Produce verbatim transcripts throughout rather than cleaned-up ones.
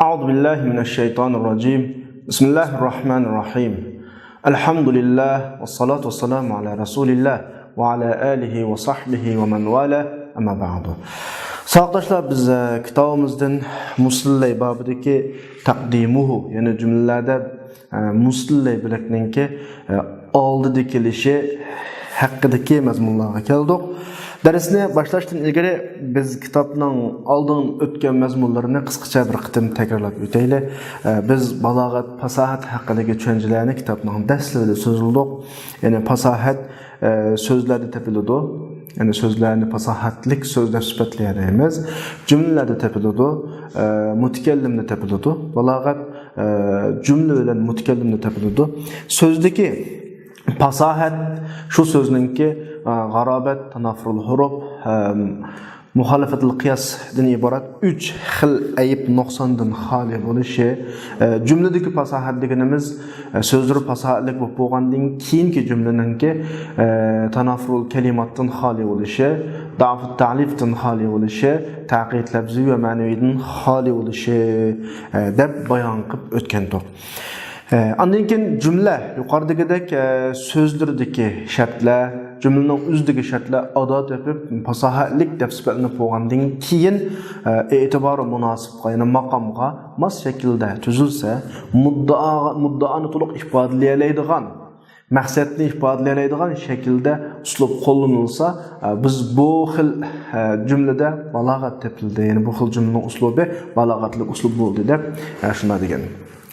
أعوذ بالله من الشيطان الرجيم. بسم الله الرحمن الرحيم. الحمد لله والصلاة والسلام على رسول الله وعلى آله وصحبه ومن والاه. أما بعد. ساۋاقداشلار، بىز ئە، كىتابىمىزدىن مۇسلەي بابىدىكى تەقدىمۇھۇ، يەنى جۈملىلەردە ئە، مۇسلەي بۆلەكنىڭكى ئە، ئالدىدا كېلىشى ھەققىدىكى مەزمۇنلارغا كەلدۇق. دەرسنى باشلاشتىن ئىلگىرى بىز كىتابنىڭ ئالدىن ئۆتكەن مەزمۇنلىرىنى قىسقىچە بىر قېتىم تەكرارلاپ ئۆتەيلى. ئە، بىز بالاغەت، پاساھەت ھەققىدىكى چۈشەنچىلەرنى كىتابنىڭ دەسلىپىدە سۆزلىدۇق. يەنى پاساھەت ئە، سۆزلەردە تېپىلىدۇ. يەنى سۆزلەرنى پاساھەتلىك سۆز دەپ سۈپەتلىيەلەيمىز. جۈملىلەردە تېپىلىدۇ. ئە، مۇتەكەللىمدە تېپىلىدۇ. بالاغەت، ئە، جۈملە بىلەن مۇتەكەللىمدە تېپىلىدۇ. سۆزدىكى پاساھەت شۇ سۆزنىڭكى، ئە، غارابەت، تاناففۇرۇل ھۇرۇپ، ئە، مۇخالىفەتۇل قىياسدىن ئىبارەت ئۈچ خىل ئەيىب نۇقساندىن خالىي بولۇشى، ئە، جۈملىدىكى پاساھەت دېگىنىمىز، ئە، سۆزلىرى پاساھەتلىك بولۇپ بولغاندىن كېيىنكى جۈملىنىڭكى، ئە، تاناففۇرۇل كەلىماتتىن خالىي بولۇشى، دەئفۇت تەئلىفتىن خالىي بولۇشى، تەقيىد لەپزىۋى ۋە مەنىۋىدىن خالىي بولۇشى، ئە، دەپ بايان قىلىپ ئۆتكەنتۇق. ئە، ئاندىن كېيىن جۈملە يۇقىرىدىكىدەك، ئە، سۆزلىرىدىكى شەرتلەر، جۈملىنىڭ ئۆزىدىكى شەرتلەر ئادا تېپىپ، پاساھەتلىك دەپ سۈپەتلىنىپ بولغاندىن كېيىن، ئە، ئېتىبارى مۇناسىپقا، يەنى ماقامغا ماس شەكىلدە تۈزۈلسە، مۇددىئا، مۇددىئانى تولۇق ئىپادىلىيەلەيدىغان، مەقسەتنى ئىپادىلىيەلەيدىغان شەكىلدە ئۇسلۇب قوللىنىلسا، ئە، بىز بۇ خىل، ئە، جۈملىدە بالاغەت تېپىلدى، يەنى بۇ خىل جۈملىنىڭ ئۇسلۇبى بالاغەتلىك ئۇسلۇب بولدى دەپ، ئە، شۇنداق دېگەن.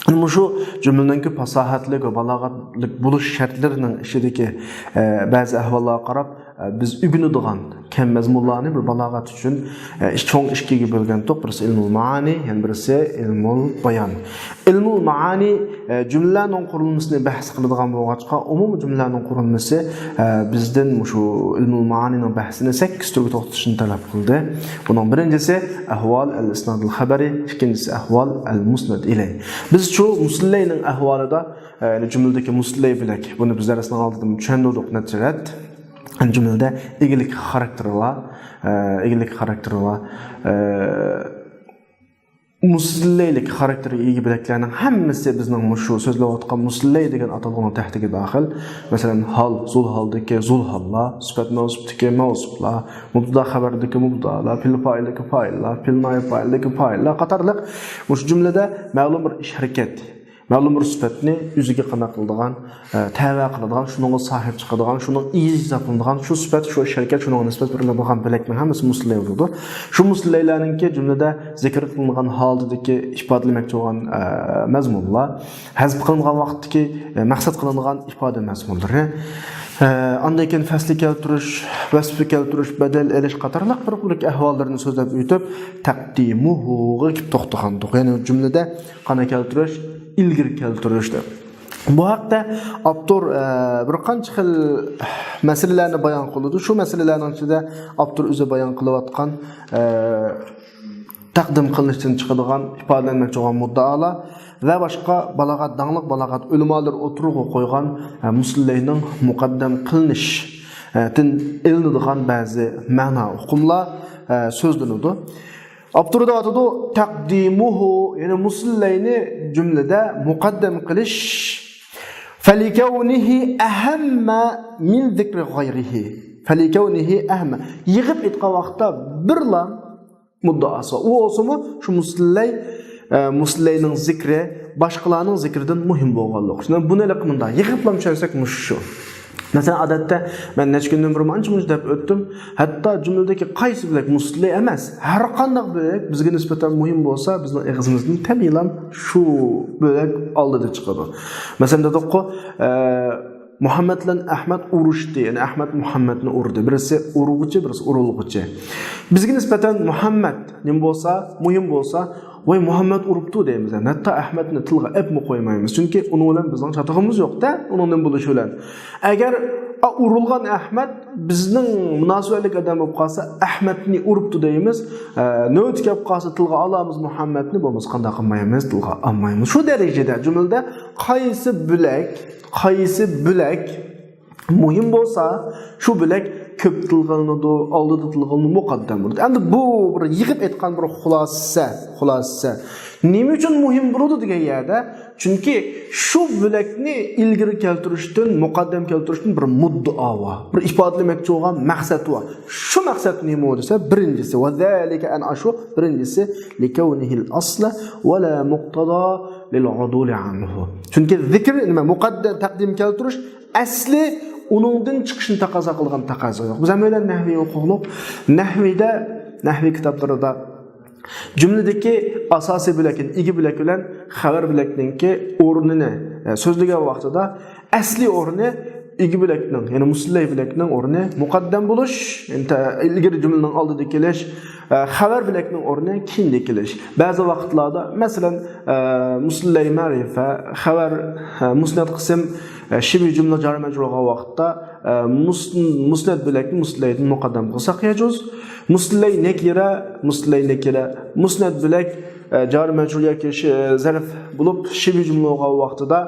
مۇشۇ جۈملىنىڭكى پاساھەتلىك ۋە بالاغەتلىك بولۇش شەرتلىرىنىڭ ئىچىدىكى، ئە، بەزى ئەھۋاللارغا قاراپ، ئە، بىز ئۆگىنىدىغان كەم مەزمۇنلارنى بىر بالاغەت ئۈچۈن، ئە، چوڭ ئىككىگە بۆلگەنتۇق. بىرسى ئىلمۇل مائانى، يەنە بىرسى ئىلمۇل بايان. ئىلمۇل مائانى، ئە، جۈملىلەرنىڭ قۇرۇلمىسىنى بەھس قىلىدىغان بولغاچقا، ئومۇمىي جۈملىلەرنىڭ قۇرۇلمىسى، ئە، بىزدىن مۇشۇ ئىلمۇل مائانىنىڭ بەھسىنى سەككىز تۈرگە توختىتىشنى تەلەپ قىلدى. بۇنىڭ بىرىنچىسى ئەھۋال ئەل ئىسنادىل خەبەرى، ئىككىنچىسى ئەھۋال ئەل مۇسنەد ئىلەي. بىز شۇ مۇسلەينىڭ ئەھۋالىدا، ئە، يەنى جۈملىدىكى مۇسلەي بۆلەك، بۇنى بىز دەرسنىڭ ئالدىدا چۈشەندۈردۇق نەچچە رەت. يەنى جۈملىدە ئىگىلىك خاراكتېرى بار، ئە، ئىگىلىك خاراكتېرى بار، ئە، مۇسلەيلىك خاراكتېرىگە ئىگە بۆلەكلەرنىڭ ھەممىسى بىزنىڭ مۇشۇ سۆزلەۋاتقان مۇسلەي دېگەن ئاتالغۇنىڭ تەھتىگە داخىل. مەسىلەن، ھال، زۇل ھالدىكى زۇل ھاللار، سۈپەت مەۋسۇپتىكى مەۋسۇپلار، مۇبتىدا خەۋەردىكى مۇبتىدالار، پېئىل پائىلدىكى پائىللار، پېئىل نائىب پائىلدىكى پائىللار قاتارلىق مۇشۇ جۈملىدە مەلۇم بىر ئىش ھەرىكەت، مەلۇم بىر سۈپەتنى ئۆزىگە قانداق قىلىدىغان، ئە، تەۋە قىلىدىغان، شۇنىڭغا ساھىب چىقىدىغان، شۇنىڭ ئىگىسى ھېسابلىنىدىغان، شۇ سۈپەت، شۇ ئىش ھەرىكەت، شۇنىڭغا نىسبەت بېرىلىدىغان بۆلەكنىڭ ھەممىسى مۇسلەي بولىدۇ. شۇ مۇسلەيلەرنىڭكى جۈملىدە زىكىر قىلىنغان ھالىتىدىكى ئىپادىلىمەكچى بولغان، ئە، مەزمۇنلار، ھەزپ قىلىنغان ۋاقىتتىكى، ئە، مەقسەت قىلىنغان ئىپادە مەزمۇنلىرى، ئە، ئاندىن كېيىن فەسلى كەلتۈرۈش، ۋەسپى كەلتۈرۈش، بەدەل ئېلىش قاتارلىق بىر بۆلەك ئەھۋاللىرىنى سۆزلەپ ئۆتۈپ، تەقدىمۇھۇغا كېلىپ توختىغانىدۇق. يەنى جۈملىدە قانداق كەلتۈرۈش، ئىلگىرى كەلتۈرۈش دەپ. بۇ ھەقتە ئاپتور، ئە، بىر قانچە خىل مەسىلىلەرنى بايان قىلىدۇ. شۇ مەسىلىلەرنىڭ ئىچىدە ئاپتور ئۆزى بايان قىلىۋاتقان، ئە، تەقدىم قىلىنىشتىن چىقىدىغان، ئىپادىلەنمەكچى بولغان مۇددىئالار ۋە باشقا بالاغەت، داڭلىق بالاغەت ئۆلىمالىرى ئوتتۇرىغا قويغان، ئە، مۇسلەينىڭ مۇقەددەم قىلىنىشتىن ئېلىنىدىغان بەزى مەنا ئۇقۇملار، ئە، سۆزلىنىدۇ. ئاپتور دەۋاتىدۇ، تەقدىمۇھۇ، يەنى مۇسلەينى جۈملىدە مۇقەددەم قىلىش، فەلىكەۋنىھى ئەھەممە مىن زىكرى غەيرىھى. فەلىكەۋنىھى ئەھەممە. يىغىپ ئېيتقان ۋاقىتتا بىرلا مۇددىئاسى بار. ئۇ بولسىمۇ شۇ مۇسلەي، ئە، مۇسلەينىڭ زىكرى باشقىلارنىڭ زىكرىدىن مۇھىم بولغانلىقى. شۇنداق بۇنى ھېلىقى مۇنداق يىغىپلا چۈشەنسەك مۇشۇ شۇ. مەسىلەن، ئادەتتە مەن نەچچە كۈندىن بۇرۇن ئانچە-مۇنچە دەپ ئۆتتۈم. ھەتتا جۈملىدىكى قايسى بۆلەك مۇسلەي ئەمەس، ھەر قانداق بۆلەك بىزگە نىسبەتەن مۇھىم بولسا، بىزنىڭ ئېغىزىمىزدىن تەبىئىيلا شۇ بۆلەك ئالدىدا چىقىدۇ. مەسىلەن، دېدۇققۇ، ئە، مۇھەممەد بىلەن ئەھمەد ئۇرۇشتى، يەنى ئەھمەد مۇھەممەدنى ئۇردى. بىرسى ئۇرغۇچى، بىرسى ئۇرۇلغۇچى. بىزگە نىسبەتەن مۇھەممەد نېمە بولسا، مۇھىم بولسا، ۋاي، مۇھەممەد ئۇرۇپتۇ دەيمىز. ھەتتا ئەھمەدنى تىلغا ئەپمۇ قويمايمىز. چۈنكى ئۇنىڭ بىلەن بىزنىڭ چاتىقىمىز يوق-دە، ئۇنىڭ نېمە بولۇشى بىلەن. ئەگەر، ئا، ئۇرۇلغان ئەھمەد بىزنىڭ مۇناسىۋەتلىك ئادەم بولۇپ قالسا، ئەھمەدنى ئۇرۇپتۇ دەيمىز. ئە، نۆۋىتى كەپ قالسا، تىلغا ئالامىز مۇھەممەدنى، بولمىسا قانداق قىلمايمىز؟ تىلغا ئالمايمىز. شۇ دەرىجىدە جۈملىدە قايسى بۆلەك، قايسى بۆلەك مۇھىم بولسا، شۇ بۆلەك كۆپ تىلغا ئېلىنىدۇ، ئالدىدا تىلغا ئېلىنىدۇ، مۇقەددەم بولىدۇ. ئەمدى بۇ بىر يىغىپ ئېيتقان بىر خۇلاسە، خۇلاسە. نېمە ئۈچۈن مۇھىم بولىدۇ دېگەن يەردە، چۈنكى شۇ بۆلەكنى ئىلگىرى كەلتۈرۈشتىن، مۇقەددەم كەلتۈرۈشتىن بىر مۇددىئا بار، بىر ئىپادىلىمەكچى بولغان مەقسەت بار. شۇ مەقسەت نېمە دېسە، بىرىنچىسى، ۋە زالىكە، ئەنە ئاشۇ بىرىنچىسى، لىكەۋنىھىل ئەسلە ۋە لا مۇقتەزا لىل ئۇدۇلى ئەنھۇ. چۈنكى زىكىر، نېمە، مۇقەددەم، تەقدىم كەلتۈرۈش ئەسلى ئۇنىڭدىن چىقىشنى تەقەززا قىلغان تەقەززا يوق. بىز ھەممەيلەن نەھۋىي ئوقۇغلۇق. نەھۋىيدە، نەھۋىي كىتابلىرىدا جۈملىدىكى ئاساسىي بۆلەك، يەنى ئىگە بۆلەك بىلەن خەۋەر بۆلەكنىڭكى ئورنىنى، ئە، سۆزلىگەن ۋاقتىدا ئەسلى ئورنى ئىگە بۆلەكنىڭ، يەنى مۇسلەي بۆلەكنىڭ ئورنى مۇقەددەم بولۇش، يەنى تە-، ئىلگىرى جۈملىنىڭ ئالدىدا كېلىش، ئە، خەۋەر بۆلەكنىڭ ئورنى كېيىندە كېلىش. بەزى ۋاقىتلاردا، مەسىلەن، ئە، مۇسلەي مەرىپە، خەۋەر، ئە، مۇسنەد قىسىم، ئە، شىبھى جۈملە جار مەجرۇر بولغان ۋاقىتتا، ئە، مۇس-، مۇسنەد بۆلەكنى مۇسلەيدىن مۇقەددەم قىلساق يەجۇز. مۇسلەي نەكىرە، مۇسلەي نەكىرە، مۇسنەد بۆلەك، ئە، جار مەجرۇر ياكى ش-، زەرف بولۇپ، شىبھى جۈملە بولغان ۋاقتىدا،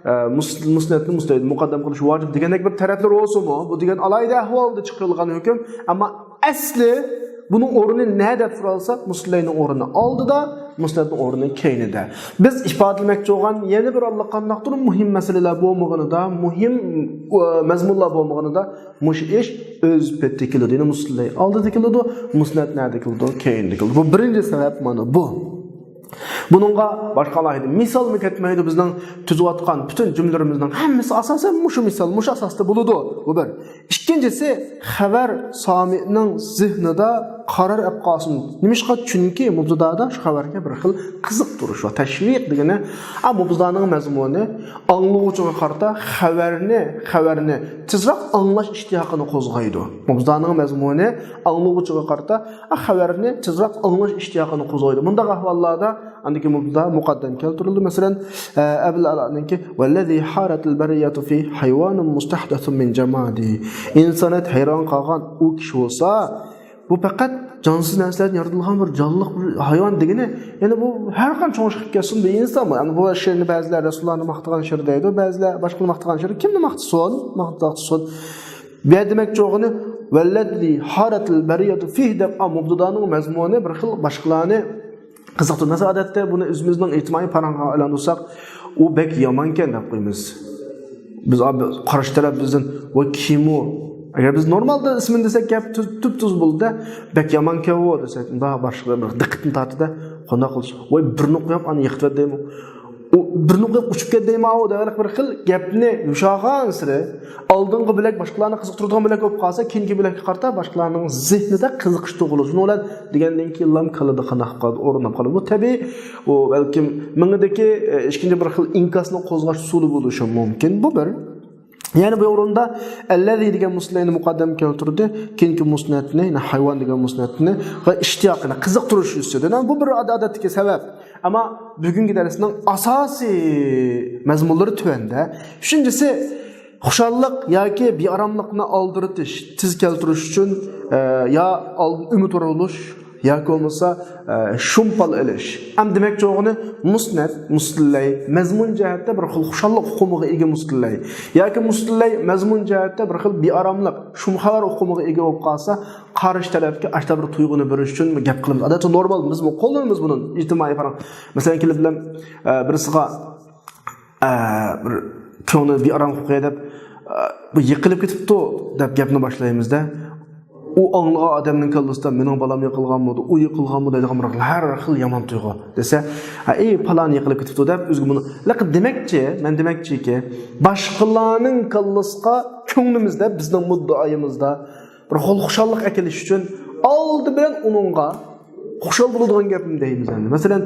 ئە، مۇس-، مۇسنەدنى مۇسلەيدىن مۇقەددەم قىلىش ۋاجىپ دېگەندەك بىر تەرەپلەر بولسىمۇ، بۇ دېگەن ئالاھىدە ئەھۋالدا چىقىرىلغان ھۆكۈم. ئەمما ئەسلى بۇنىڭ ئورنى نە دەپ سورالسا، مۇسلەينىڭ ئورنى ئالدىدا، مۇسنەدنىڭ ئورنى كەينىدە. بىز ئىپادىلىمەكچى بولغان يەنە بىر ئاللىقانداقتۇر مۇھىم مەسىلىلەر بولمىغىنىدا، مۇھىم، ئە، مەزمۇنلار بولمىغىنىدا، مۇشۇ ئىش ئۆز پېتىدە كېلىدۇ. يەنى مۇسلەي ئالدىدا كېلىدۇ، مۇسنەد نەدە كېلىدۇ؟ كەينىدە كېلىدۇ. بۇ بىرىنچى سەۋەب مانا بۇ. بۇنىڭغا باشقا ئالاھىدە مىسالمۇ كەتمەيدۇ. بىزنىڭ تۈزۈۋاتقان پۈتۈن جۈملىلىرىمىزنىڭ ھەممىسى ئاساسەن مۇشۇ مىسال، مۇشۇ ئاساستا بولىدۇ. بۇ بىر. ئىككىنچىسى، خەۋەر سامىئنىڭ زېھنىدا قارار ئەپ قالسۇن. نېمىشقا؟ چۈنكى مۇبتىدادا شۇ خەۋەرگە بىر خىل قىزىقتۇرۇش ۋە تەشۋىق دېگىنى، ئا، مۇبتىدانىڭ مەزمۇنى ئاڭلىغۇچىغا قارىتا خەۋەرنى، خەۋەرنى تېزراق ئاڭلاش ئىشتىياقىنى قوزغايدۇ. مۇبتىدانىڭ مەزمۇنى ئاڭلىغۇچىغا قارىتا، ئا، خەۋەرنى تېزراق ئاڭلاش ئىشتىياقىنى قوزغايدۇ. بۇنداق ئەھۋاللاردا ئاندىكى مۇبتىدا مۇقەددەم كەلتۈرۈلىدۇ. مەسىلەن، ئە، ئەبۇل ئەلانىڭكى، ۋەللەزى ھارەتىل بەرىيەتۇ فى ھايۋانۇن مۇستەھدەسۇن مىن جامادى. ئىنسانىيەت ھەيران قالغان ئۇ كىشى بولسا، بۇ پەقەت جانسىز نەرسىلەردىن يارىتىلغان بىر جانلىق بىر ھايۋان دېگىنى، يەنى بۇ ھەر قانچە چوڭ چىقىپ كەتسۇن، بىر ئىنسان بۇ. يەنى بۇ شېئىرنى بەزىلەر رەسۇلۇللانى ماختىغان شېئىر دەيدۇ، بەزىلەر باشقىلارنى ماختىغان شېئىر. كىمنى ماختىسۇن؟ ماختىسۇن. بۇ يەردە دېمەكچى بولغىنى، ۋەللەزى ھارەتىل بەرىيەتۇ فىھ دەپ، ئا، مۇبتىدانىڭ مەزمۇنى بىر خىل باشقىلارنى قىزىقتۇر. مەسىلەن، ئادەتتە بۇنى ئۆزىمىزنىڭ ئىجتىمائىي پاراڭغا ئايلاندۇرساق، ئۇ بەك يامانكەن دەپ قويىمىز. بىز، ئا، قارشى تەرەپ بىزدىن، ۋاي، كىم ئۇ؟ ئەگەر بىز نورمالدا ئىسمىنى دېسەك، گەپ تۈز-، تۈپتۈز بولىدۇ-دە، بەك يامانكەن ئۇ دېسەك، مۇنداق باشقىلار بىر دىققىتىنى تارتىدۇ-دە، قانداق قىلىش؟ ۋاي، بىرنى قويۇپ، ئانى يىقىتىۋەت دەيمۇ. ئۇ بىرنى قويۇپ ئۇچۇپ كەت دەيمۇ، ئۇ دەۋەلىك بىر خىل گەپنى يۇمشارغانسېرى، ئالدىنقى بۆلەك باشقىلارنى قىزىقتۇرىدىغان بۆلەك بولۇپ قالسا، كېيىنكى بۆلەككە قارىتا باشقىلارنىڭ زېھنىدە قىزىقىش تۇغۇلىدۇ. شۇنىڭ بىلەن دېگەندىن كېيىنلا كاللىدا قانداق قىلىدۇ، ئورناپ قالىدۇ. بۇ تەبىئىي، ئۇ بەلكىم مېڭىدىكى، ئە، ئىككىنچى بىر خىل ئىنكاسنىڭ قوزغاش ئۇسۇلى بولۇشى مۇمكىن. بۇ بىر. يەنە بۇ ئورۇندا ئەللەزى دېگەن مۇسنەدنى مۇقەددەم كەلتۈردى. كېيىنكى مۇسنەدنى، يەنى ھايۋان دېگەن مۇسنەدنى ۋە ئىشتىياقىنى، قىزىقتۇرۇش ئۈستىدىن. بۇ بىر ئادەتتىكى سەۋەب. ئەمما بۈگۈنكى دەرسنىڭ ئاساسىي مەزمۇنلىرى تۆۋەندە. ئۈچىنچىسى، خۇشاللىق ياكى بىئاراملىقنى ئالدىرىتىش، تېز كەلتۈرۈش ئۈچۈن، ئە، يا ئالدىن ئۈمىد ئورۇلۇش، ياكى بولمىسا، ئە، شۇمپال ئېلىش. ئەمدى دېمەكچى بولغىنى، مۇسنەد، مۇسلەي، مەزمۇن جەھەتتە بىر خىل خۇشاللىق ئۇقۇمىغا ئىگە مۇسلەي. ياكى مۇسلەي مەزمۇن جەھەتتە بىر خىل بىئاراملىق، شۇم خەۋەر ئۇقۇمىغا ئىگە بولۇپ قالسا، قارشى تەرەپكە ئاشتا بىر تۇيغۇنى بېرىش ئۈچۈن گەپ قىلىمىز. ئادەتتە نورمال بىزمۇ قوللىنىمىز بۇنى ئىجتىمائىي پاراڭ. مەسىلەن، كېلىپ بىلەن، ئە، بىرسىغا، ئە، بىر كۆڭلى بىئارام قىلىپ قوياي دەپ، ئە، بۇ يىقىلىپ كېتىپتۇ دەپ گەپنى باشلايمىزدە، ئۇ ئاڭلىغان ئادەمنىڭ كاللىسىدا مېنىڭ بالام يىقىلغانمۇ، ئۇ يىقىلغانمۇ دەيدىغان بىر ھەر خىل يامان تۇيغۇ دېسە، ھە، ئەي، پالان يىقىلىپ كېتىپتۇ دەپ ئۆزىگە بۇنى، لېكىن دېمەكچى، مەن دېمەكچىكى، باشقىلارنىڭ كاللىسىغا كۆڭلىمىزدە، بىزنىڭ مۇددىئايىمىزدا، بىر خۇل خۇشاللىق ئەكېلىش ئۈچۈن ئالدى بىلەن ئۇنىڭغا خۇشال بولىدىغان گەپنى دەيمىز ئەمدى. مەسىلەن،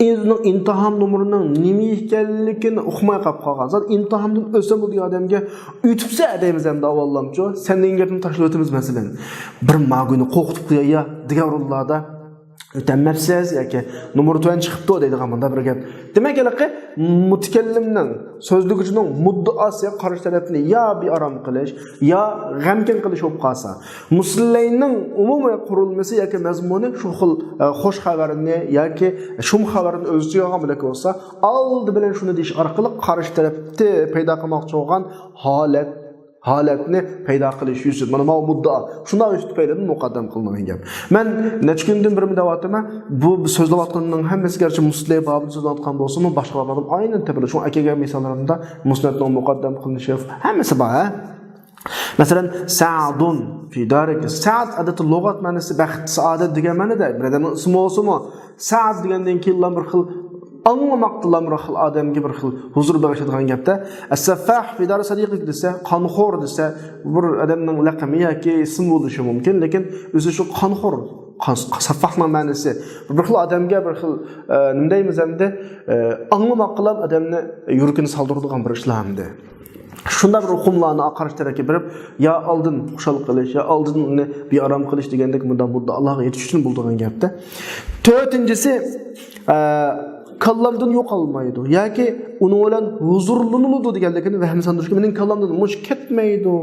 ئۆزىنىڭ ئىمتىھان نومۇرىنىڭ نېمە ئىكەنلىكىنى ئۇقماي قاپ قالغان. زادى ئىمتىھاندىن ئۆتسەممۇ دېگەن ئادەمگە ئۆتۈپسە دەيمىز ئەمدى ئاۋۋاللامچۇ. سەن دېگەن گەپنى تاشلىۋېتىمىز مەسىلەن. بىر ماگۇينى قورقۇتۇپ قوياي يا دېگەن ئورۇنلاردا. ئۆتەلمەپسىز ياكى نومۇر تۆۋەن چىقىپتۇ دەيدىغان مۇنداق بىر گەپ. دېمەك، ھېلىقى مۇتەكەللىمنىڭ، سۆزلىگۈچىنىڭ مۇددىئاسى قارشى تەرەپنى يا بىئارام قىلىش، يا غەمكىن قىلىش بولۇپ قالسا، مۇسلەينىڭ ئومۇمىي قۇرۇلمىسى ياكى مەزمۇنى شۇ خىل، ئە، خوش خەۋەرنى ياكى شۇم خەۋەرنى ئۆز ئىچىگە ئالغان بولسا، ئالدى بىلەن شۇنى دېيىش ئارقىلىق قارشى تەرەپتە پەيدا قىلماقچى بولغان ھالەت، ھالەتنى پەيدا قىلىش يۈزى. مانا، ماۋۇ مۇددىئا. شۇنداق يۈز تۈپەيلىدىن مۇقەددەم قىلىنغان گەپ. مەن نەچچە كۈندىن بېرى دەۋاتىمەن، بۇ سۆزلەۋاتقاننىڭ ھەممىسى گەرچە مۇسلىي بابىدا سۆزلەۋاتقان بولسىمۇ، باشقا بابلاردا ئاينىن تېپىلىدۇ. شۇڭا ئەكەلگەن مىساللىرىمدا مۇسنەدنىڭ مۇقەددەم قىلىنىشى ھەممىسى بار، ھە؟ مەسىلەن، سەئدۇن فى دارىك. سەئد ئادەتتە لۇغەت مەنىسى بەخت، سائادەت دېگەن مەنىدە. بىر ئادەمنىڭ ئىسمى بولسىمۇ، سەئد دېگەندىن كېيىنلا بىر خىل ئاڭلىماقتىلا بىر خىل ئادەمگە بىر خىل ھۇزۇر بېغىشلايدىغان گەپتە. ئەسسەففاھ فى دارى سەدىقىك دېسە، قانخور دېسە، بىر ئادەمنىڭ لەقىمى ياكى ئىسمى بولۇشى مۇمكىن، لېكىن ئۆزى شۇ قانخور، قان-، سەففاھنىڭ مەنىسى بىر خىل ئادەمگە بىر خىل، ئە، نېمە دەيمىز ئەمدى، ئە، ئاڭلىماققىلا ئادەمنى يۈرىكىنى سالدۇرىدىغان بىر ئىشلار ئەمدى. شۇنداق بىر ئۇقۇملارنى قارشى تەرەپكە بېرىپ، يا ئالدىن خۇشال قىلىش، يا ئالدىن ئۇنى بىئارام قىلىش دېگەندەك مۇنداق مۇددىئالارغا يېتىش ئۈچۈن بولىدىغان گەپتە. تۆتىنچىسى، ئە، كاللامدىن يوقالمايدۇ ياكى ئۇنىڭ بىلەن ھۇزۇرلىنىلىدۇ دېگەنلىكىنى ۋەھمى ساندۇرۇشكە، مېنىڭ كاللامدىن مۇشۇ كەتمەيدۇ.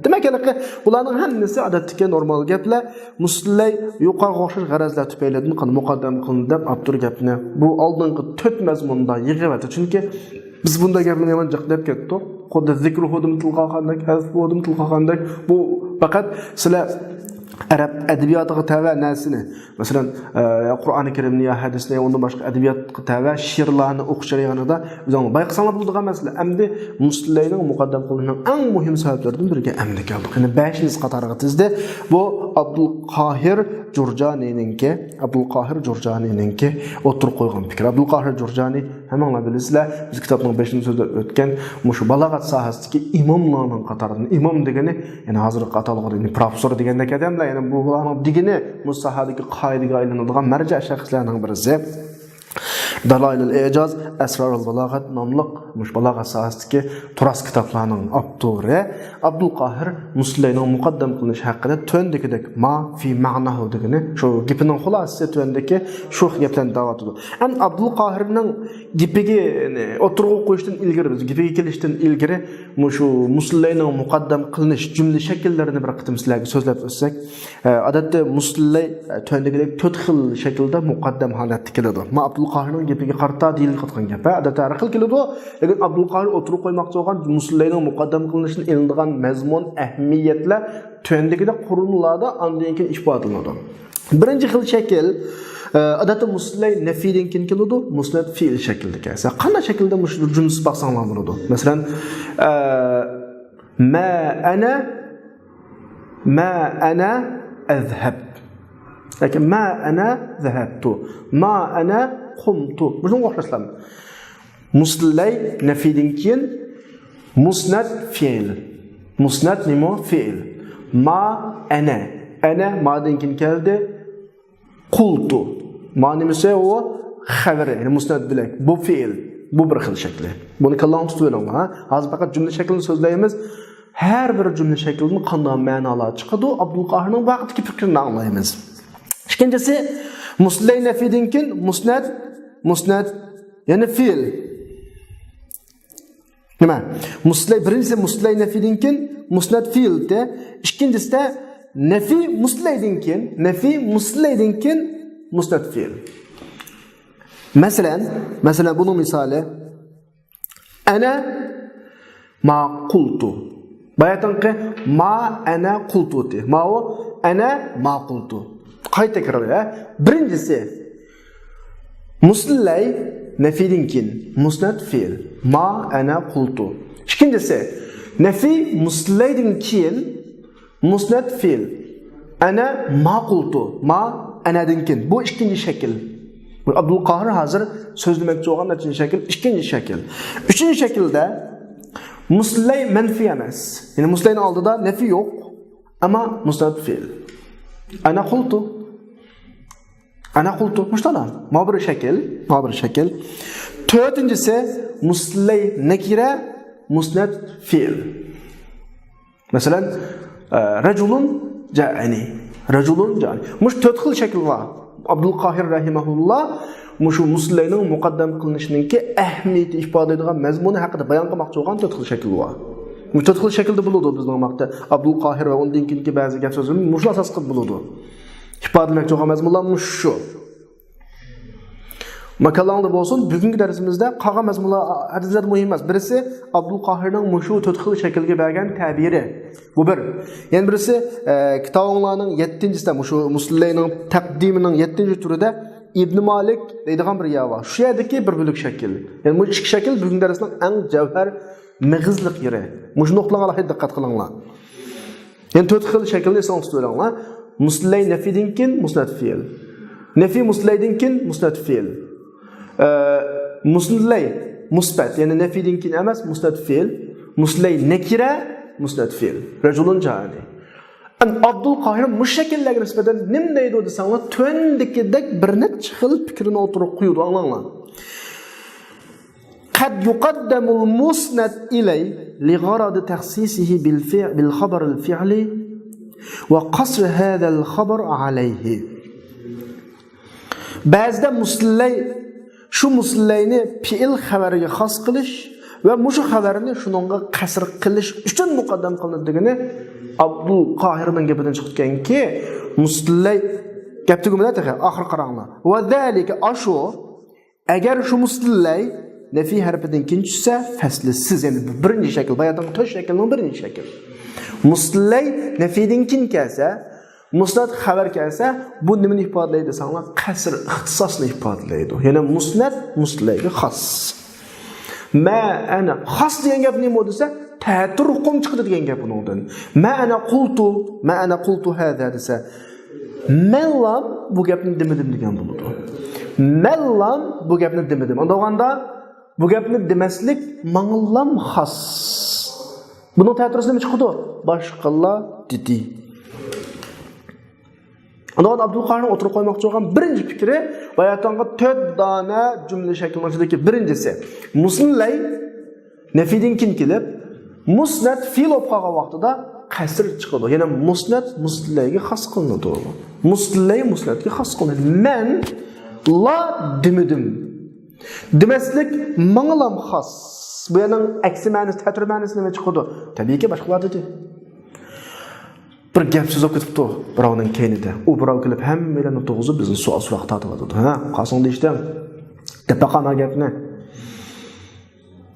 دېمەك، ھېلىقى بۇلارنىڭ ھەممىسى ئادەتتىكى نورمال گەپلەر. مۇسلەي يۇقىرىقىغا ئوخشاش غەرەزلەر تۈپەيلىدىن قان مۇقەددەم قىلىندى دەپ ئاپتور گەپنى بۇ ئالدىنقى تۆت مەزمۇندا يىغىۋەتتى. چۈنكى بىز بۇنداق گەپلەرنى يامان جىق دەپ كەتتۇق. خۇددى زىكرۇھۇدىمۇ تىلغا ئالغاندەك، ھەزفۇھۇدىمۇ تىلغا ئالغاندەك. بۇ پەقەت سىلەر ئەرەب ئەدەبىياتىغا تەۋە نەرسىنى، مەسىلەن، ئە، قۇرئانى كەرىمنى يا ھەدىسنى، ئۇندىن باشقا ئەدەبىياتقا تەۋە شېئىرلارنى ئوقۇش جەريانىدا ئۆزۈڭ بايقىساڭلار بولىدىغان مەسىلە. ئەمدى مۇسلەينىڭ مۇقەددەم قىلىنىشىنىڭ ئەڭ مۇھىم سەۋەبلىرىدىن بىرىگە ئەمدى كەلدۇق. يەنى بەشىنچىسى قاتارىغا تىزدى. بۇ ئابدۇلقاھىر جۇرجانىنىڭكى، ئابدۇلقاھىر جۇرجانىنىڭكى ئوتتۇرىغا قويغان پىكرى. ئابدۇلقاھىر جۇرجانى ھەممىڭلار بىلىسىلەر، بىز كىتابنىڭ بېشىدا سۆزلەپ ئۆتكەن مۇشۇ بالاغەت ساھەسىدىكى ئىماملارنىڭ قاتارىدىن. ئىمام دېگىنى، يەنى ھازىرقى ئاتالغۇدا، يەنى پروفېسسور دېگەندەك ئادەملەر، يەنى بۇلارنىڭ دېگىنى مۇشۇ ساھەدىكى قائىدىگە ئايلىنىدىغان مەرجە شەخسلەرنىڭ بىرسى. دالايىلۇل ئىجاز، ئەسرارۇل بالاغەت ناملىق مۇشۇ بالاغەت ساھەسىدىكى تۇراس كىتابلارنىڭ ئاپتورى ئابدۇلقاھىر مۇسلەينىڭ مۇقەددەم قىلىنىشى ھەققىدە تۆۋەندىكىدەك ما فى مەناھۇ دېگىنى شۇ گېپىنىڭ خۇلاسىسى تۆۋەندىكى شۇ گەپلەرنى دەۋاتىدۇ. ئەمدى ئابدۇلقاھىرنىڭ گېپىگە، يەنى ئوتتۇرىغا قويۇشتىن ئىلگىرى، بىز گېپىگە كېلىشتىن ئىلگىرى مۇشۇ مۇسلەينىڭ مۇقەددەم قىلىنىش جۈملە شەكىللىرىنى بىر قېتىم سىلەرگە سۆزلەپ ئۆتسەك، ئە، ئادەتتە مۇسلەي، ئە، تۆۋەندىكىدەك تۆت خىل شەكىلدە مۇقەددەم ھالەتتە كېلىدۇ. ما ئابدۇلقاھىرنىڭ گېپىگە قارىتا دېيىلىۋاتقان گەپ. ئادەتتە ھەر خىل كېلىدۇ، لېكىن ئابدۇلقاھىر ئوتتۇرىغا قويماقچى بولغان مۇسلەينىڭ مۇقەددەم قىلىنىشىدىن ئېلىنىدىغان مەزمۇن، ئەھمىيەتلەر تۆۋەندىكىدەك قۇرۇلمىلاردا ئاندىن كېيىن ئىپادىلىنىدۇ. بىرىنچى خىل شەكىل، ئە، ئادەتتە مۇسلەي نەفىدىن كېيىن كېلىدۇ، مۇسنەد فېئىل شەكلىدە كەلسە. قانداق شەكىلدە مۇشۇ جۈملىسى باقساڭلار بولىدۇ. مەسىلەن، ئە، ما ئەنە، ما ئەنە ئەزھەب. ياكى ما ئەنە زەھەبتۇ. ما ئەنە قۇمتۇ. بۇنىڭغا ئوخشاشلا. مۇسلەي نەفىدىن كېيىن مۇسنەد فېئىل. مۇسنەد نېمە؟ فېئىل. ما ئەنە. ئەنە مادىن كېيىن كەلدى. قۇلتۇ. ما نېمىسى ئۇ؟ خەۋىرى، يەنى مۇسنەد بىلەك. بۇ فېئىل. بۇ بىر خىل شەكلى. بۇنى كاللاڭدا تۇتۇۋېلىڭلار، ھە؟ ھازىر پەقەت جۈملە شەكلىنى سۆزلەيمىز. ھەر بىر جۈملە شەكلىدىن قانداق مەنالار چىقىدۇ؟ ئابدۇلقاھىرنىڭ بۇ ھەقتىكى پىكرىنى ئاڭلايمىز. ئىككىنچىسى، مۇسلەي نەفىدىن كېيىن مۇسنەد، مۇسنەد، يەنى فېئىل. نېمە؟ مۇسلەي، بىرىنچىسى مۇسلەي نەفىدىن كېيىن مۇسنەد فېئىل دە. ئىككىنچىسىدە نەفى مۇسلەيدىن كېيىن، نەفى مۇسلەيدىن كېيىن مۇسنەد فېئىل. مەسىلەن، مەسىلەن، بۇنىڭ مىسالى، ئەنە ما قۇلتۇ. باياتىنقى ما ئەنە قۇلتۇ دى. ماۋۇ ئەنە ما قۇلتۇ. قايتا تەكرارلاي. بىرىنچىسى، مۇسلەي نەفىدىن كېيىن مۇسنەد فېئىل. ما ئەنە قۇلتۇ. ئىككىنچىسى، نەفى مۇسلەيدىن كېيىن مۇسنەد فېئىل. ئەنە ما قۇلتۇ. ما ئەنەدىن كېيىن. بۇ ئىككىنچى شەكىل. ئابدۇلقاھىر ھازىر سۆزلىمەكچى بولغان نەچچىنچى شەكىل؟ ئىككىنچى شەكىل. ئۈچىنچى شەكىلدە مۇسلەي مەنفى ئەمەس. يەنى مۇسلەينىڭ ئالدىدا نەفى يوق. ئەمما مۇسنەد فېئىل. ئەنە قۇلتۇ. ئەنە قۇلتۇ. مۇشۇنداق. ما بىر شەكىل، ما بىر شەكىل. تۆتىنچىسى مۇسلەي نەكىرە، مۇسنەد فېئىل. مەسىلەن، ئە، رەجۇلۇن جائەنى. رەجۇلۇن جائەنى. مۇشۇ تۆت خىل شەكىل بار. ئابدۇلقاھىر رەھىمەھۇللا مۇشۇ مۇسلەينىڭ مۇقەددەم قىلىنىشىنىڭكى ئەھمىيىتى ئىپادىلەيدىغان مەزمۇنى ھەققىدە بايان قىلماقچى بولغان تۆت خىل شەكىل بار. بۇ تۆت خىل شەكىلدە بولىدۇ بىزنىڭ ۋاقىتتا. ئابدۇلقاھىر ۋە ئۇندىن كېيىنكى بەزى گەپ سۆزلىرىمىز مۇشۇ ئاساس قىلىپ بولىدۇ. ئىپادىلىمەكچى بولغان مەزمۇنلار مۇشۇ. ماكانلاڭدا بولسۇن، بۈگۈنكى دەرسىمىزدە قالغان مەزمۇنلار ھەددىدە مۇھىم ئەمەس. بىرسى ئابدۇل قاھىرنىڭ مۇشۇ تۆت خىل شەكىلگە بەرگەن تەبىرى. بۇ بىر. يەنە بىرسى، ئە، كىتابىڭلارنىڭ يەتتىنچىسىدە، مۇشۇ مۇسلىلەينىڭ تەقدىمىنىڭ يەتتىنچى تۈرىدە ئىبن مالىك دەيدىغان بىر يەر بار. شۇ يەردىكى بىر بۆلەك شەكىل. يەنى بۇ ئىككى شەكىل بۈگۈنكى دەرسنىڭ ئەڭ جەۋھەر مېغىزلىق يېرى. مۇشۇ نۇقتىلارغا ئالاھىدە دىققەت قىلىڭلار. يەنى تۆت خىل شەكىلنى ئېسىڭىزدە تۇتۇۋېلىڭلار. مۇسلەي نەفىدىن كېيىن مۇسنەت فېئىل. نەفى مۇسلەيدىن كېيىن مۇسنەت فېئىل. ئە، مۇسلەي مۇسبەت، يەنى نەفىدىن كېيىن ئەمەس، مۇسنەت فېئىل. مۇسلەي نەكىرە، مۇسنەت فېئىل. رەجۇلۇن جائەنى. ئەن ئابدۇل قاھىر مۇشۇ شەكىللەرگە نىسبەتەن نېمە دەيدۇ دېسەڭلار، تۆۋەندىكىدەك بىر نەچچە خىل پىكىرنى ئوتتۇرىغا قويىدۇ، ئاڭلاڭلار. قد يقدم المسند إليه لغرض تخصيصه بالفعل، بالخبر الفعلي وقصر هذا الخبر عليه. بەزىدە مۇسلەي، شۇ مۇسلەينى پېئىل خەۋەرگە خاس قىلىش ۋە مۇشۇ خەۋەرنى شۇنىڭغا قەسر قىلىش ئۈچۈن مۇقەددەم قىلىنىدۇ دېگىنى ئابدۇل قاھىرنىڭ گېپىدىن چىقىدىكەنكى، مۇسلەي گەپ تۈگىمىدى تېخى، ئاخىر قاراڭلار. ۋە زالىكە، ئاشۇ، ئەگەر شۇ مۇسلەي نەفى ھەرپىدىن كېيىن چۈشسە، فەسلىسىز، يەنى بۇ بىرىنچى شەكىل، باياتىنقى تۆت شەكىلنىڭ بىرىنچى شەكىل. مۇسلەي نەفىدىن كېيىن كەلسە، مۇسنەت خەۋەر كەلسە، بۇ نېمىنى ئىپادىلەيدۇ دېسەڭلار، قەسر ئىختىساسنى ئىپادىلەيدۇ. يەنى مۇسنەت مۇسلەيگە خاس. ما ئەنە خاس دېگەن گەپ نېمە دېسە، تەتۈر ھۇقۇم چىقىدۇ دېگەن گەپ ئۇنىڭدىن. ما ئەنە قۇلتۇ، ما ئەنە قۇلتۇ ھەزا دېسە، مەنلام بۇ گەپنى دېمىدىم دېگەن بولىدۇ. مەنلام بۇ گەپنى دېمىدىم. ئاندىغاندا بۇ گەپنى دېمەسلىك ماڭىلام خاس. بۇنىڭ تەتۈرىسى نېمە چىقىدۇ؟ باشقىلار دېدى. ئاندىغان ئابدۇل قاھىرنىڭ ئوتتۇرىغا قويماقچى بولغان بىرىنچى پىكرى، باياتىنقى تۆت دانە جۈملە شەكلىنىڭ ئىچىدىكى بىرىنچىسى. مۇسلەي نەفىدىن كېيىن كېلىپ، مۇسنەت فېئىل بولۇپ قالغان ۋاقتىدا قەسر چىقىدۇ. يەنى مۇسنەت مۇسلەيگە خاس قىلىنىدۇ. مۇسلەي مۇسنەتكە خاس قىلىنىدۇ. مەن لا دېمىدىم. دېمەسلىك ماڭىلام خاس. بۇ يەرنىڭ ئەكسى مەنىسى، تەتۈر مەنىسى نېمە چىقىدۇ؟ تەبىئىيكى، باشقىلار دېدى. بىر گەپ سۆزلەپ كېتىپتۇ بىراۋنىڭ كەينىدە. ئۇ بىراۋ كېلىپ ھەممەيلەننى تۇرغۇزۇپ بىزنى سوئال سوراق تارتىۋاتىدۇ. ھە، قاسىڭ دېيىشتىڭ. دەپ باقانا گەپنى.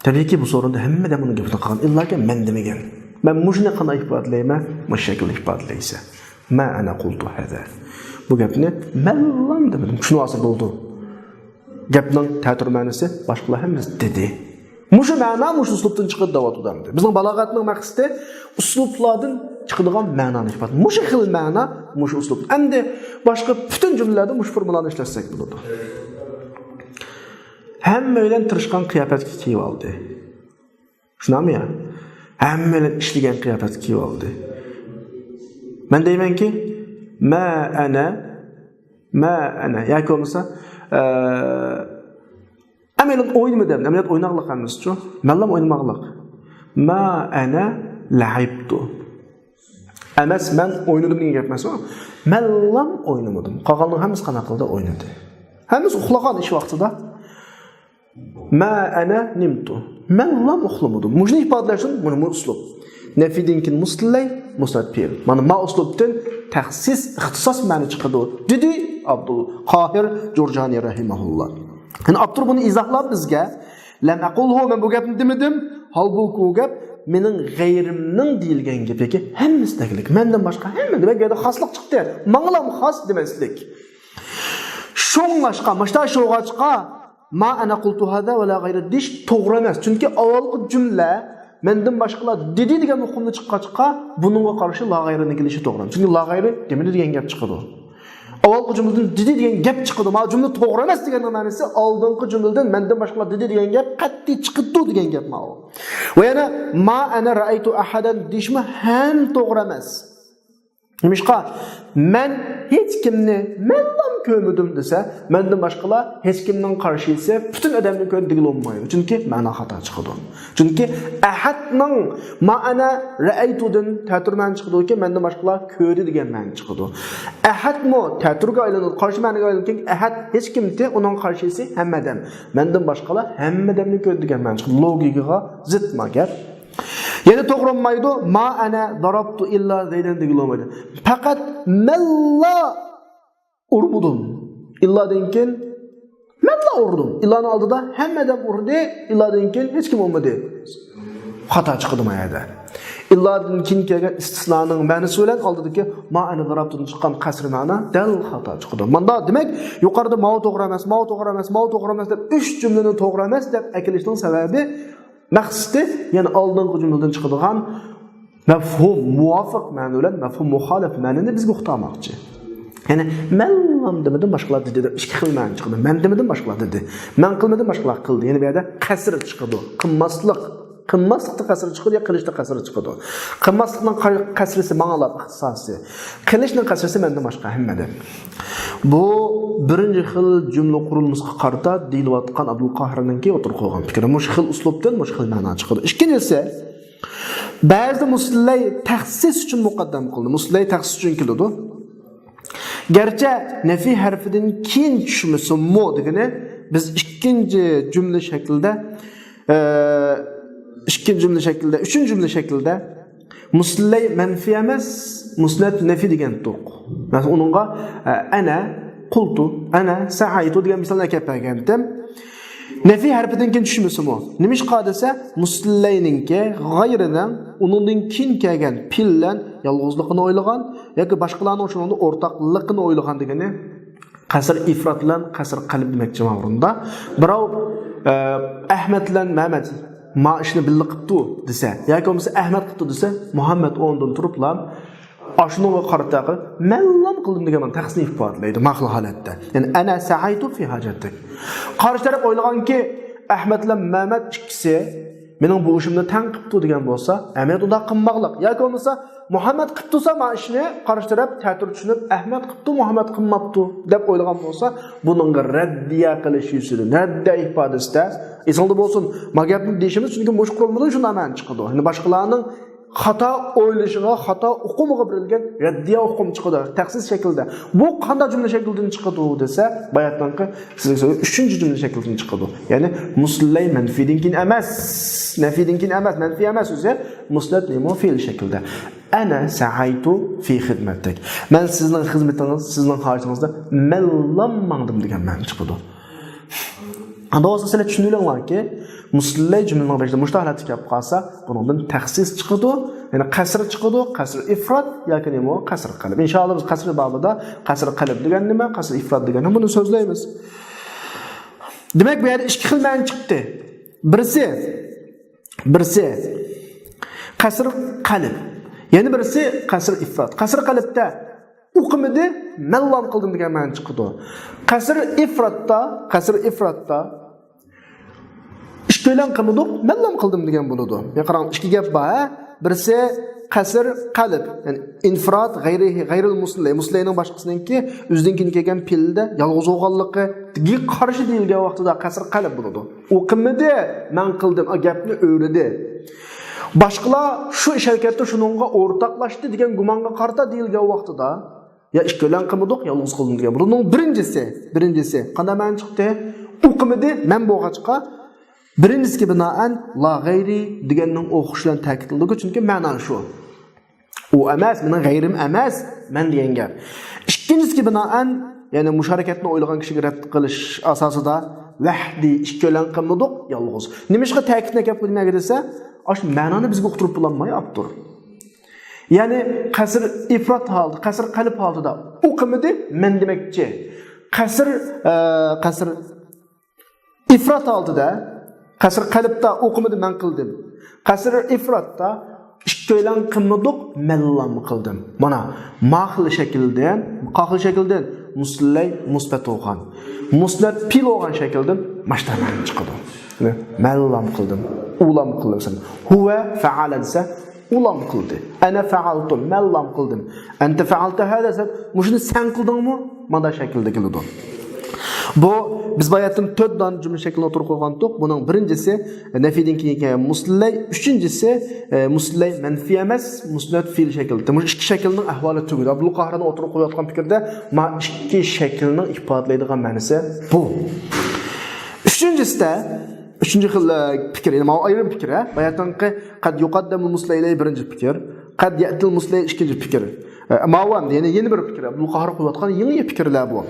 تەبىئىيكى، بۇ سورۇندا ھەممە ئادەم ئۇنىڭ گېپىنى قىلغان. ئىللاكى مەن دېمىگەن. مەن مۇشۇنى قانداق ئىپادىلەيمەن؟ مۇشۇ شەكىلدە ئىپادىلەيسەن. ما ئەنە قۇلتۇ ھەزا. بۇ گەپنى مەنلام دېمىدىم. چۈشىنىۋالسا بولدى. گەپنىڭ تەتۈر مەنىسى باشقىلار ھەممىسى دېدى. مۇشۇ مەنا مۇشۇ ئۇسلۇبتىن چىقىدۇ دەۋاتىدۇ ئەمدى. بىزنىڭ بالاغەتنىڭ مەقسىتى ئۇسلۇبلاردىن چىقىدىغان مەنانى ئىپادىلەش. مۇشۇ خىل مەنا، مۇشۇ ئۇسلۇب. ئەمدى باشقا پۈتۈن جۈملىلەردە مۇشۇ فورمۇلانى ئىشلەتسەك بولىدۇ. ھەممەيلەن تىرىشقان قىياپەتكە كىيىۋالدى. شۇنداقمۇ يا؟ ھەممەيلەن ئىشلىگەن قىياپەتكە كىيىۋالدى. مەن دەيمەنكى، ما ئەنە، ما ئەنە. ياكى بولمىسا، ئە، ئەمەلىيەت ئوينىمىدىم. ئەمەلىيەت ئويناقلىق ئەمەسچۇ؟ مەنلام ئوينىماقلىق. ما ئەنە لەئىبتۇ. ئەمەس، مەن ئوينىدىم دېگەن گەپ ئەمەس ئۇ. مەنلام ئوينىمىدىم. قالغانلار ھەممىسى قانداق قىلدى؟ ئوينىدى. ھەممىسى ئۇخلىغان ئىش ۋاقتىدا. ما ئەنە نىمتۇ. مەنلام ئۇخلىمىدىم. مۇشۇنى ئىپادىلەش ئۈچۈن مانا بۇ ئۇسلۇب. نەفىدىن كېيىن مۇسلەي، مۇسنەت پېئىل. مانا ما ئۇسلۇبتىن تەخسىس، ئىختىساس مەنە چىقىدۇ، دېدى ئابدۇل قاھىر جۇرجانى رەھىمەھۇللا. يەنى ئاپتور بۇنى ئىزاھلاپ بىزگە، لەم ئەقۇلھۇ، مەن بۇ گەپنى دېمىدىم، ھالبۇكى بۇ گەپ مېنىڭ غەيرىمنىڭ دېيىلگەن گېپى، ھەممىسىدەكلىك، مەندىن باشقا ھەممە، دېمەك، بۇ يەردە خاسلىق چىقتى، ماڭىلام خاس دېمەسلىك. شۇڭلاشقا، مۇشۇنداق شۇڭلاشقا، ما ئەنە قۇلتۇ ھازا ۋە لا غەيرە دېيىش توغرا ئەمەس. چۈنكى ئاۋۋالقى جۈملە مەندىن باشقىلار دېدى دېگەن ئۇقۇمنى چىققاچقا، بۇنىڭغا قارشى لا غەيرىنى كېلىشى توغرا ئەمەس. چۈنكى لا غەيرى دېمىدى دېگەن گەپ چىقىدۇ. ئاۋۋالقى جۈملىدىن دېدى دېگەن گەپ چىقىدۇ. ماۋۇ جۈملە توغرا ئەمەس دېگەننىڭ مەنىسى ئالدىنقى جۈملىدىن مەندىن باشقىلار دېدى دېگەن گەپ قەتئىي چىقىدۇ دېگەن گەپ ماۋۇ. ۋە يەنە ما ئەنە رەئەيتۇ ئەھەدەن دېيىشمۇ ھەم توغرا ئەمەس. نېمىشقا؟ مەن ھېچكىمنى، مەنلام كۆرمىدىم دېسە، مەندىن باشقىلار ھېچكىمنىڭ قارشىسى پۈتۈن ئادەمنى كۆردى دېگىلى بولمايدۇ. چۈنكى مەنا خاتا چىقىدۇ. چۈنكى ئەھەدنىڭ ما ئەنە رەئەيتۇدىن تەتۈر مەنە چىقىدۇكى، مەندىن باشقىلار كۆردى دېگەن مەنە چىقىدۇ. ئەھەدمۇ تەتۈرگە ئايلىنىدۇ، قارشى مەنىگە ئايلىنىدۇ. ئەھەد ھېچكىمتى، ئۇنىڭ قارشىسى ھەممە ئادەم. مەندىن باشقىلار ھەممە ئادەمنى كۆردى دېگەن مەنە چىقىدۇ. لوگىكىغا زىت ما گەپ. يەنە توغرا بولمايدۇ. ما ئەنە ضربت إلا زيدا دېگىلى بولمايدۇ. پەقەت مەنلا ئۇرمىدىم. ئىللادىن كېيىن مەنلا ئۇردۇم. ئىللانىڭ ئالدىدا ھەممە ئادەم ئۇردى، ئىللادىن كېيىن ھېچكىم ئۇرمىدى. خاتا چىقىدۇ ما يەردە. ئىللادىن كېيىن كەلگەن ئىستىسنانىڭ مەنىسى بىلەن ئالدىدىكى ما ئەنە ضەرەبتۇدىن چىققان قەسرى مەنا دەل خاتا چىقىدۇ. ماندا دېمەك، يۇقىرىدا ماۋۇ توغرا ئەمەس، ماۋۇ توغرا ئەمەس، ماۋۇ توغرا ئەمەس دەپ ئۈچ جۈملىنى توغرا ئەمەس دەپ ئەكېلىشنىڭ سەۋەبى، مەقسىتى، يەنى ئالدىنقى جۈملىدىن چىقىدىغان مەفھۇم مۇۋاپىق مەنە بىلەن مەفھۇم مۇخالىپ مەنىنى بىزگە ئۇقتۇرماقچى. يەنى مەنلام دېمىدىم، باشقىلار دېدى دەپ ئىككى خىل مەنە چىقىدۇ. مەن دېمىدىم، باشقىلار دېدى. مەن قىلمىدىم، باشقىلار قىلدى. يەنى بۇ يەردە قەسر چىقىدۇ. قىلماسلىق. قىلماسلىقتا قەسر چىقىدۇ يا قىلىشتا قەسر چىقىدۇ. قىلماسلىقنىڭ قا-، قەسرىسى ماڭىلا ئىختىساسى. قىلىشنىڭ قەسرىسى مەندىن باشقا ھەممە دەپ. بۇ بىرىنچى خىل جۈملە قۇرۇلمىسىغا قارىتا دېيىلىۋاتقان ئابدۇل قاھىرنىڭكى ئوتتۇرىغا قويغان پىكرى. مۇشۇ خىل ئۇسلۇبتىن مۇشۇ خىل مەنا چىقىدۇ. ئىككىنچىسى، بەزىدە مۇسلەي تەخسىس ئۈچۈن مۇقەددەم قىلىنىدۇ. مۇسلەي تەخسىس ئۈچۈن كېلىدۇ. گەرچە نەفى ھەرپىدىن كېيىن چۈشمىسىمۇ دېگىنى، بىز ئىككىنچى جۈملە شەكلىدە، ئە، ئىككىنچى جۈملە شەكلىدە، ئۈچىنچى جۈملە شەكلىدە مۇسلەي مەنفى ئەمەس، مۇسنەت نەفى دېگەنتۇق. مەسىلەن، ئۇنىڭغا، ئە، ئەنە قۇلتۇ، ئەنە سەئەيتۇ دېگەن مىسالنى ئەكەپ بەرگەنتىم. نەفى ھەرپىدىن كېيىن چۈشمىسىمۇ، نېمىشقا دېسە، مۇسلەينىڭكى غەيرىنىڭ ئۇنىڭدىن كېيىن كەلگەن پېئىل بىلەن يالغۇزلۇقىنى ئويلىغان ياكى باشقىلارنىڭ شۇنىڭدا ئورتاقلىقىنى ئويلىغان دېگىنى قەسر ئىفرات بىلەن قەسر قەلب دېمەكچى مانا بۇرۇندا. بىراۋ، ئە، ئەھمەد بىلەن مەمەت ما ئىشنى بىللە قىپتۇ دېسە ياكى بولمىسا ئەھمەد قىپتۇ دېسە، مۇھەممەد ئورنىدىن تۇرۇپلا ئاشۇنىڭغا قارىتا مەنلام قىلدىم دېگەن مانا تەخسىسنى ئىپادىلەيدۇ، ما خىل ھالەتتە. يەنى، ئەنە سەئەيتۇ فى ھاجەتىك. قارشى تەرەپ ئويلىغانكى، ئەھمەد بىلەن مەمەت ئىككىسى مېنىڭ بۇ ئىشىمنى تەڭ قىپتۇ دېگەن بولسا، ئەمەلىيەتتە ئۇنداق قىلماقلىق. ياكى بولمىسا، مۇھەممەد قىپتۇسا ما ئىشنى، قارشى تەرەپ تەتۈر چۈشىنىپ، ئەھمەد قىپتۇ، مۇھەممەد قىلماپتۇ دەپ ئويلىغان بولسا، بۇنىڭغا رەددىيە قىلىش يۈزىسىدىن، رەددىيە ئىپادىسىدە، ئېسىڭلاردا بولسۇن، ما گەپنى دېيىشىمىز، چۈنكى مۇشۇ قۇرۇلمىدىن شۇنداق مەنە چىقىدۇ. يەنى باشقىلارنىڭ خاتا ئويلىشىغا، خاتا ئۇقۇمىغا بېرىلگەن رەددىيە ئۇقۇمى چىقىدۇ، تەخسىس شەكلىدە. بۇ قانداق جۈملە شەكلىدىن چىقىدۇ دېسە، باياتنىڭكى سىزگە سۆزلىگەن ئۈچىنچى جۈملە شەكلىدىن چىقىدۇ. يەنى مۇسلەي مەنفىيدىن كېيىن ئەمەس، نەفىيدىن كېيىن ئەمەس، مەنفىي ئەمەس ئۆزى، مۇسنەت نېمە؟ فېئىل شەكلىدە. ئەنە سەئەيتۇ فى خىدمەتىك. مەن سىزنىڭ خىزمىتىڭىز، سىزنىڭ ھاجىتىڭىزدا مەنلام ماڭدىم دېگەن مەنە چىقىدۇ. ئاندىن بولسا سىلەر چۈشىنىۋېلىڭلاركى، مۇسلەي جۈملىنىڭ بېشىدا مۇشۇنداق ھالەتتە كەپ قالسا، بۇنىڭدىن تەخسىس چىقىدۇ، يەنى قەسر چىقىدۇ، قەسر ئىفرات ياكى نېمە، قەسر قەلب. ئىنشائاللا بىز قەسر بابىدا قەسر قەلب دېگەن نېمە، قەسر ئىفرات دېگەن نېمە، بۇنى سۆزلەيمىز. دېمەك، بۇ يەردە ئىككى خىل مەنە چىقتى. بىرسى، بىرسى قەسر قەلب، يەنە بىرسى قەسر ئىفرات. قەسر قەلبتە ئۇقمىدى، مەنلام قىلدىم دېگەن مەنە چىقىدۇ. قەسر ئىفراتتا، قەسر ئىفراتتا ئىككىلەن قىلمىدۇق، مەنلام قىلدىم دېگەن بولىدۇ. يا قاراڭ، ئىككى گەپ بار، ھە؟ بىرسى قەسر قەلب، يەنى ئىنفىرات، غەيرى، غەيرىل مۇسلەي، مۇسلەينىڭ باشقىسىنىڭكى ئۆزىدىن كېيىن كەلگەن پېئىلدە يالغۇز بولغانلىقىغا قارشى دېيىلگەن ۋاقتىدا قەسر قەلب بولىدۇ. ئۇقمىدى، مەن قىلدىم، ئا، گەپنى ئۆرىدى. باشقىلار شۇ ئىش ھەرىكەتتە شۇنىڭغا ئورتاقلاشتى دېگەن گۇمانغا قارىتا دېيىلگەن ۋاقتىدا، يا ئىككىلەن قىلمىدۇق، يالغۇز قىلدىم دېگەن. بۇنىڭ بىرىنچىسى، بىرىنچىسى قانداق مەنە چىقتى؟ ئۇقمىدى، مەن بولغاچقا، بىرىنچىسىگە بىنائەن لا غەيرى دېگەننىڭ ئوخشىشى بىلەن تەكىتلىنىدۇ، چۈنكى مەنا شۇ. ئۇ ئەمەس، مېنىڭ غەيرىم ئەمەس، مەن دېگەن گەپ. ئىككىنچىسىگە بىنائەن، يەنى مۇشۇ ھەرىكەتنى ئويلىغان كىشىگە رەت قىلىش ئاساسىدا، ۋەھدى، ئىككىلەن قىلمىدۇق، يالغۇز. نېمىشقا تەكىتنى ئەكەپ قويدۇم نېمە دېسە، ئاشۇ مەنانى بىزگە ئۇقتۇرۇپ بولالماي ئاپتور. يەنى قەسر ئىفرات ھالىتى، قەسر قەلب ھالىتىدا ئۇقمىدى، مەن دېمەكچى. قەسر، ئە، قەسر ئىفرات ھالىتىدە، قەسر قەلبتە ئۇقمىدى، مەن قىلدىم. قەسر ئىفراتتا ئىككىلەن قىلمىدۇق، مەنلام قىلدىم. مانا، ما خىل شەكىلدىن، قا خىل شەكىلدىن مۇسلەي مۇسبەت بولغان، مۇسنەت پېئىل بولغان شەكىلدىن ماشتا مەنە چىقىدۇ. مەنلام قىلدىم، ئۇلام قىلدىم. ھۇۋە فەئەلە دېسە، ئۇلام قىلدى. ئەنە فەئەلتۇ، مەنلام قىلدىم. ئەنتە فەئەلتە ھەدە دېسە، مۇشۇنى سەن قىلدىڭمۇ؟ مانا شەكىلدە كېلىدۇ. بۇ بىز باياتىن تۆت دانە جۈملە شەكلىنى ئوتتۇرىغا قويغانتۇق. بۇنىڭ بىرىنچىسى، ئە، نەفىدىن كېيىن كەلگەن مۇسلەي، ئۈچىنچىسى، ئە، مۇسلەي مەنفىي ئەمەس، مۇسنەت پېئىل شەكىلدە. مۇشۇ ئىككى شەكىلنىڭ ئەھۋالى تۈگىدى. ئابدۇلقاھارنىڭ ئوتتۇرىغا قويۇۋاتقان پىكىردە ما ئىككى شەكىلنىڭ ئىپادىلەيدىغان مەنىسى بۇ. ئۈچىنچىسىدە، ئۈچىنچى خىل، ئە، پىكىر، يەنى ماۋۇ ئايرىم پىكىر، ھە؟ باياتىنقى قەد يۇقەددەمۇل مۇسلەيلەي بىرىنچى پىكىر، قەد يەتىل مۇسلەي ئىككىنچى پىكىر. ئە، ماۋۇ ئەمدى يەنە يەنە بىر پىكىر. ئابدۇلقاھار قويۇۋاتقان يېڭى پىكىرلەر بۇ.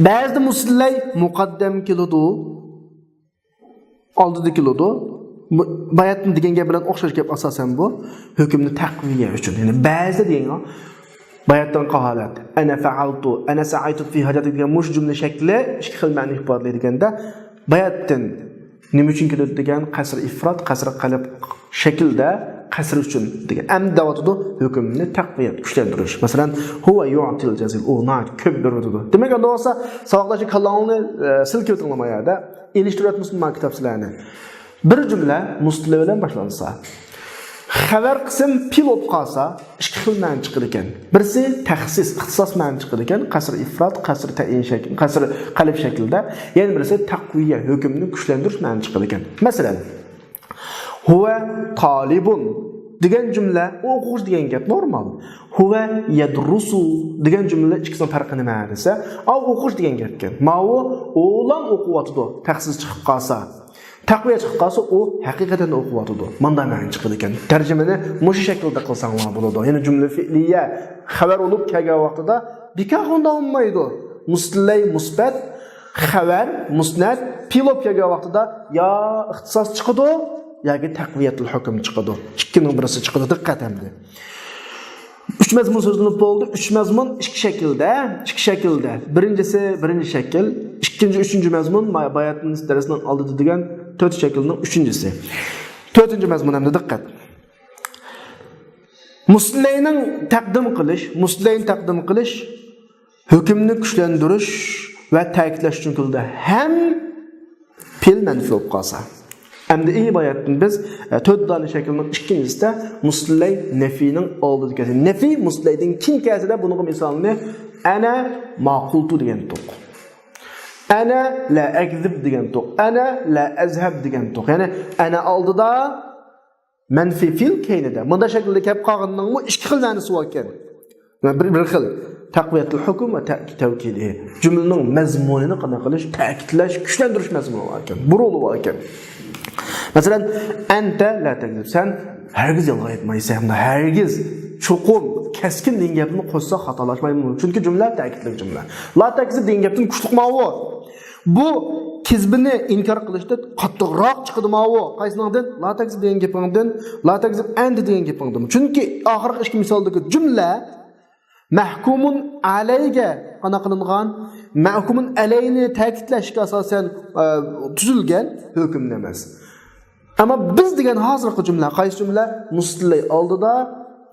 بەزىدە مۇسلەي مۇقەددەم كېلىدۇ، ئالدىدا كېلىدۇ. بۇ، باياتتىن دېگەن گەپ بىلەن ئوخشاش گەپ ئاساسەن بۇ. ھۆكۈمنى تەقۋىيە ئۈچۈن. يەنى بەزىدە دېگەن باياتتىن قالغان ھالەت. ئەنە فەئەلتۇ، ئەنە سەئەيتۇ فى ھاجەتى دېگەن مۇشۇ جۈملە شەكلى ئىككى خىل مەنىنى ئىپادىلەيدىكەندە، باياتتىن نېمە ئۈچۈن كېلىدۇ دېگەن قەسر ئىفرات، قەسر قەلب شەكىلدە، قەسر ئۈچۈن دېگەن. ئەمدى دەۋاتىدۇ ھۆكۈمنى تەقۋىيەت، كۈچلەندۈرۈش. مەسىلەن، ھۇۋە يۇئتىل جەزىل، ئۇ ناھايىتى كۆپ بېرىۋاتىدۇ. دېمەك، ئەمدى بولسا ساۋاقداش كاللاڭلارنى، ئە، سىلكىۋېتىڭلار ما يەردە. ئېلىشتۇرۇۋەتمىسۇن ما كىتاب سىلەرنى. بىر جۈملە مۇستىلى بىلەن باشلانسا، خەۋەر قىسىم پېئىل بولۇپ قالسا، ئىككى خىل مەنە چىقىدىكەن. بىرسى تەخسىس، ئىختىساس مەنە چىقىدىكەن، قەسر ئىفرات، قەسر تەئيىن شەكلى، قەسر قەلب شەكلىدە. يەنە بىرسى تەقۋىيە، ھۆكۈمنى كۈچلەندۈرۈش مەنە چىقىدىكەن. مەسىلەن، ھۇۋە تالىبۇن دېگەن جۈملە، ئۇ ئوقۇغۇچى دېگەن گەپ نورمال. ھۇۋە يەدرۇسۇ دېگەن جۈملە ئىككىسىنىڭ پەرقى نېمە دېسە، ئاۋۇ ئوقۇغۇچى دېگەن گەپكەن. ماۋۇ ئوغلان ئوقۇۋاتىدۇ، تەخسىس چىقىپ قالسا. تەقۋىيە چىقىپ قالسا، ئۇ ھەقىقەتەن ئوقۇۋاتىدۇ. ماندا مەنە چىقىدىكەن. تەرجىمىنى مۇشۇ شەكىلدە قىلساڭلار بولىدۇ. يەنى جۈملە فېئلىيە خەۋەر بولۇپ كەلگەن ۋاقتىدا بىكار ئورۇندا بولمايدۇ. مۇستىلەي مۇسبەت، خەۋەر مۇسنەت پېئىل بولۇپ كەلگەن ۋاقتىدا يا ئىختىساس چىقىدۇ، ياكى تەقۋىيەتۇل ھۆكۈم چىقىدۇ. ئىككىنىڭ بىرسى چىقىدۇ. دىققەت ئەمدى. ئۈچ مەزمۇن سۆزلىنىپ بولدى. ئۈچ مەزمۇن ئىككى شەكىلدە، ئىككى شەكىلدە. بىرىنچىسى، بىرىنچى شەكىل، ئىككىنچى، ئۈچىنچى مەزمۇن، ما-، باياتىن دەرسنىڭ ئالدىدا دېگەن تۆت شەكىلنىڭ ئۈچىنچىسى. تۆتىنچى مەزمۇن ئەمدى دىققەت. مۇستىلەينىڭ تەقدىم قىلىش، مۇستىلەينى تەقدىم قىلىش، ھۆكۈمنى كۈچلەندۈرۈش ۋە تەكىتلەش ئۈچۈن كېلىدۇ. ھەم پېئىل مەنفىي بولۇپ قالسا. ئەمدى ئى باياتتىن بىز، ئە، تۆت دانە شەكىلنىڭ ئىككىنچىسىدە مۇستىلەي نەفىينىڭ ئالدىدا كەلسە. نەفىي مۇستىلەيدىن كېيىن كەلسىدە بۇنىڭغا مىسالنى ئەنە ما قۇلتۇ دېگەنتۇق. ئەنە لا ئەكزىب دېگەنتۇق. ئەنە لا ئەزھەب دېگەنتۇق. يەنى ئەنە ئالدىدا، مەنفىي پېئىل كەينىدە. مۇنداق شەكىلدە كەپ قالغىنىنىڭمۇ ئىككى خىل مەنىسى باركەن. بىر، بىر خىل تەقۋىيەتۇل ھۆكۈم ۋە تە-، تەۋكىدى. جۈملىنىڭ مەزمۇنىنى قانداق قىلىش، تەكىتلەش، كۈچلەندۈرۈش مەزمۇنى باركەن. بۇ رولى باركەن. مەسىلەن، ئەنتە لا تەكزىب، سەن ھەرگىز يالغان ئېيتمايسەن، ھەرگىز، چوقۇم، كەسكىن دېگەن گەپنى قوشساق خاتالاشمايمىز. چۈنكى جۈملە تەكىتلىك جۈملە. لا تەكزىب دېگەن گەپتىن كۈچلۈك ماۋۇ. بۇ كىزبىنى ئىنكار قىلىشتا قاتتىقراق چىقىدۇ ماۋۇ. قايسىنىڭدىن؟ لا تەكزىب دېگەن گېپىڭدىن، لا تەكزىب ئەنتە دېگەن گېپىڭدىن. چۈنكى ئاخىرقى ئىككى مىسالدىكى جۈملە مەھكۇمۇن ئەلەيگە قانداق قىلىنغان؟ مەھكۇمۇن ئەلەينى تەكىتلەشكە ئاساسەن، ئە، تۈزۈلگەن ھۆكۈمنى ئەمەس. ئەمما بىز دېگەن ھازىرقى جۈملە، قايسى جۈملە؟ مۇستىلەي ئالدىدا،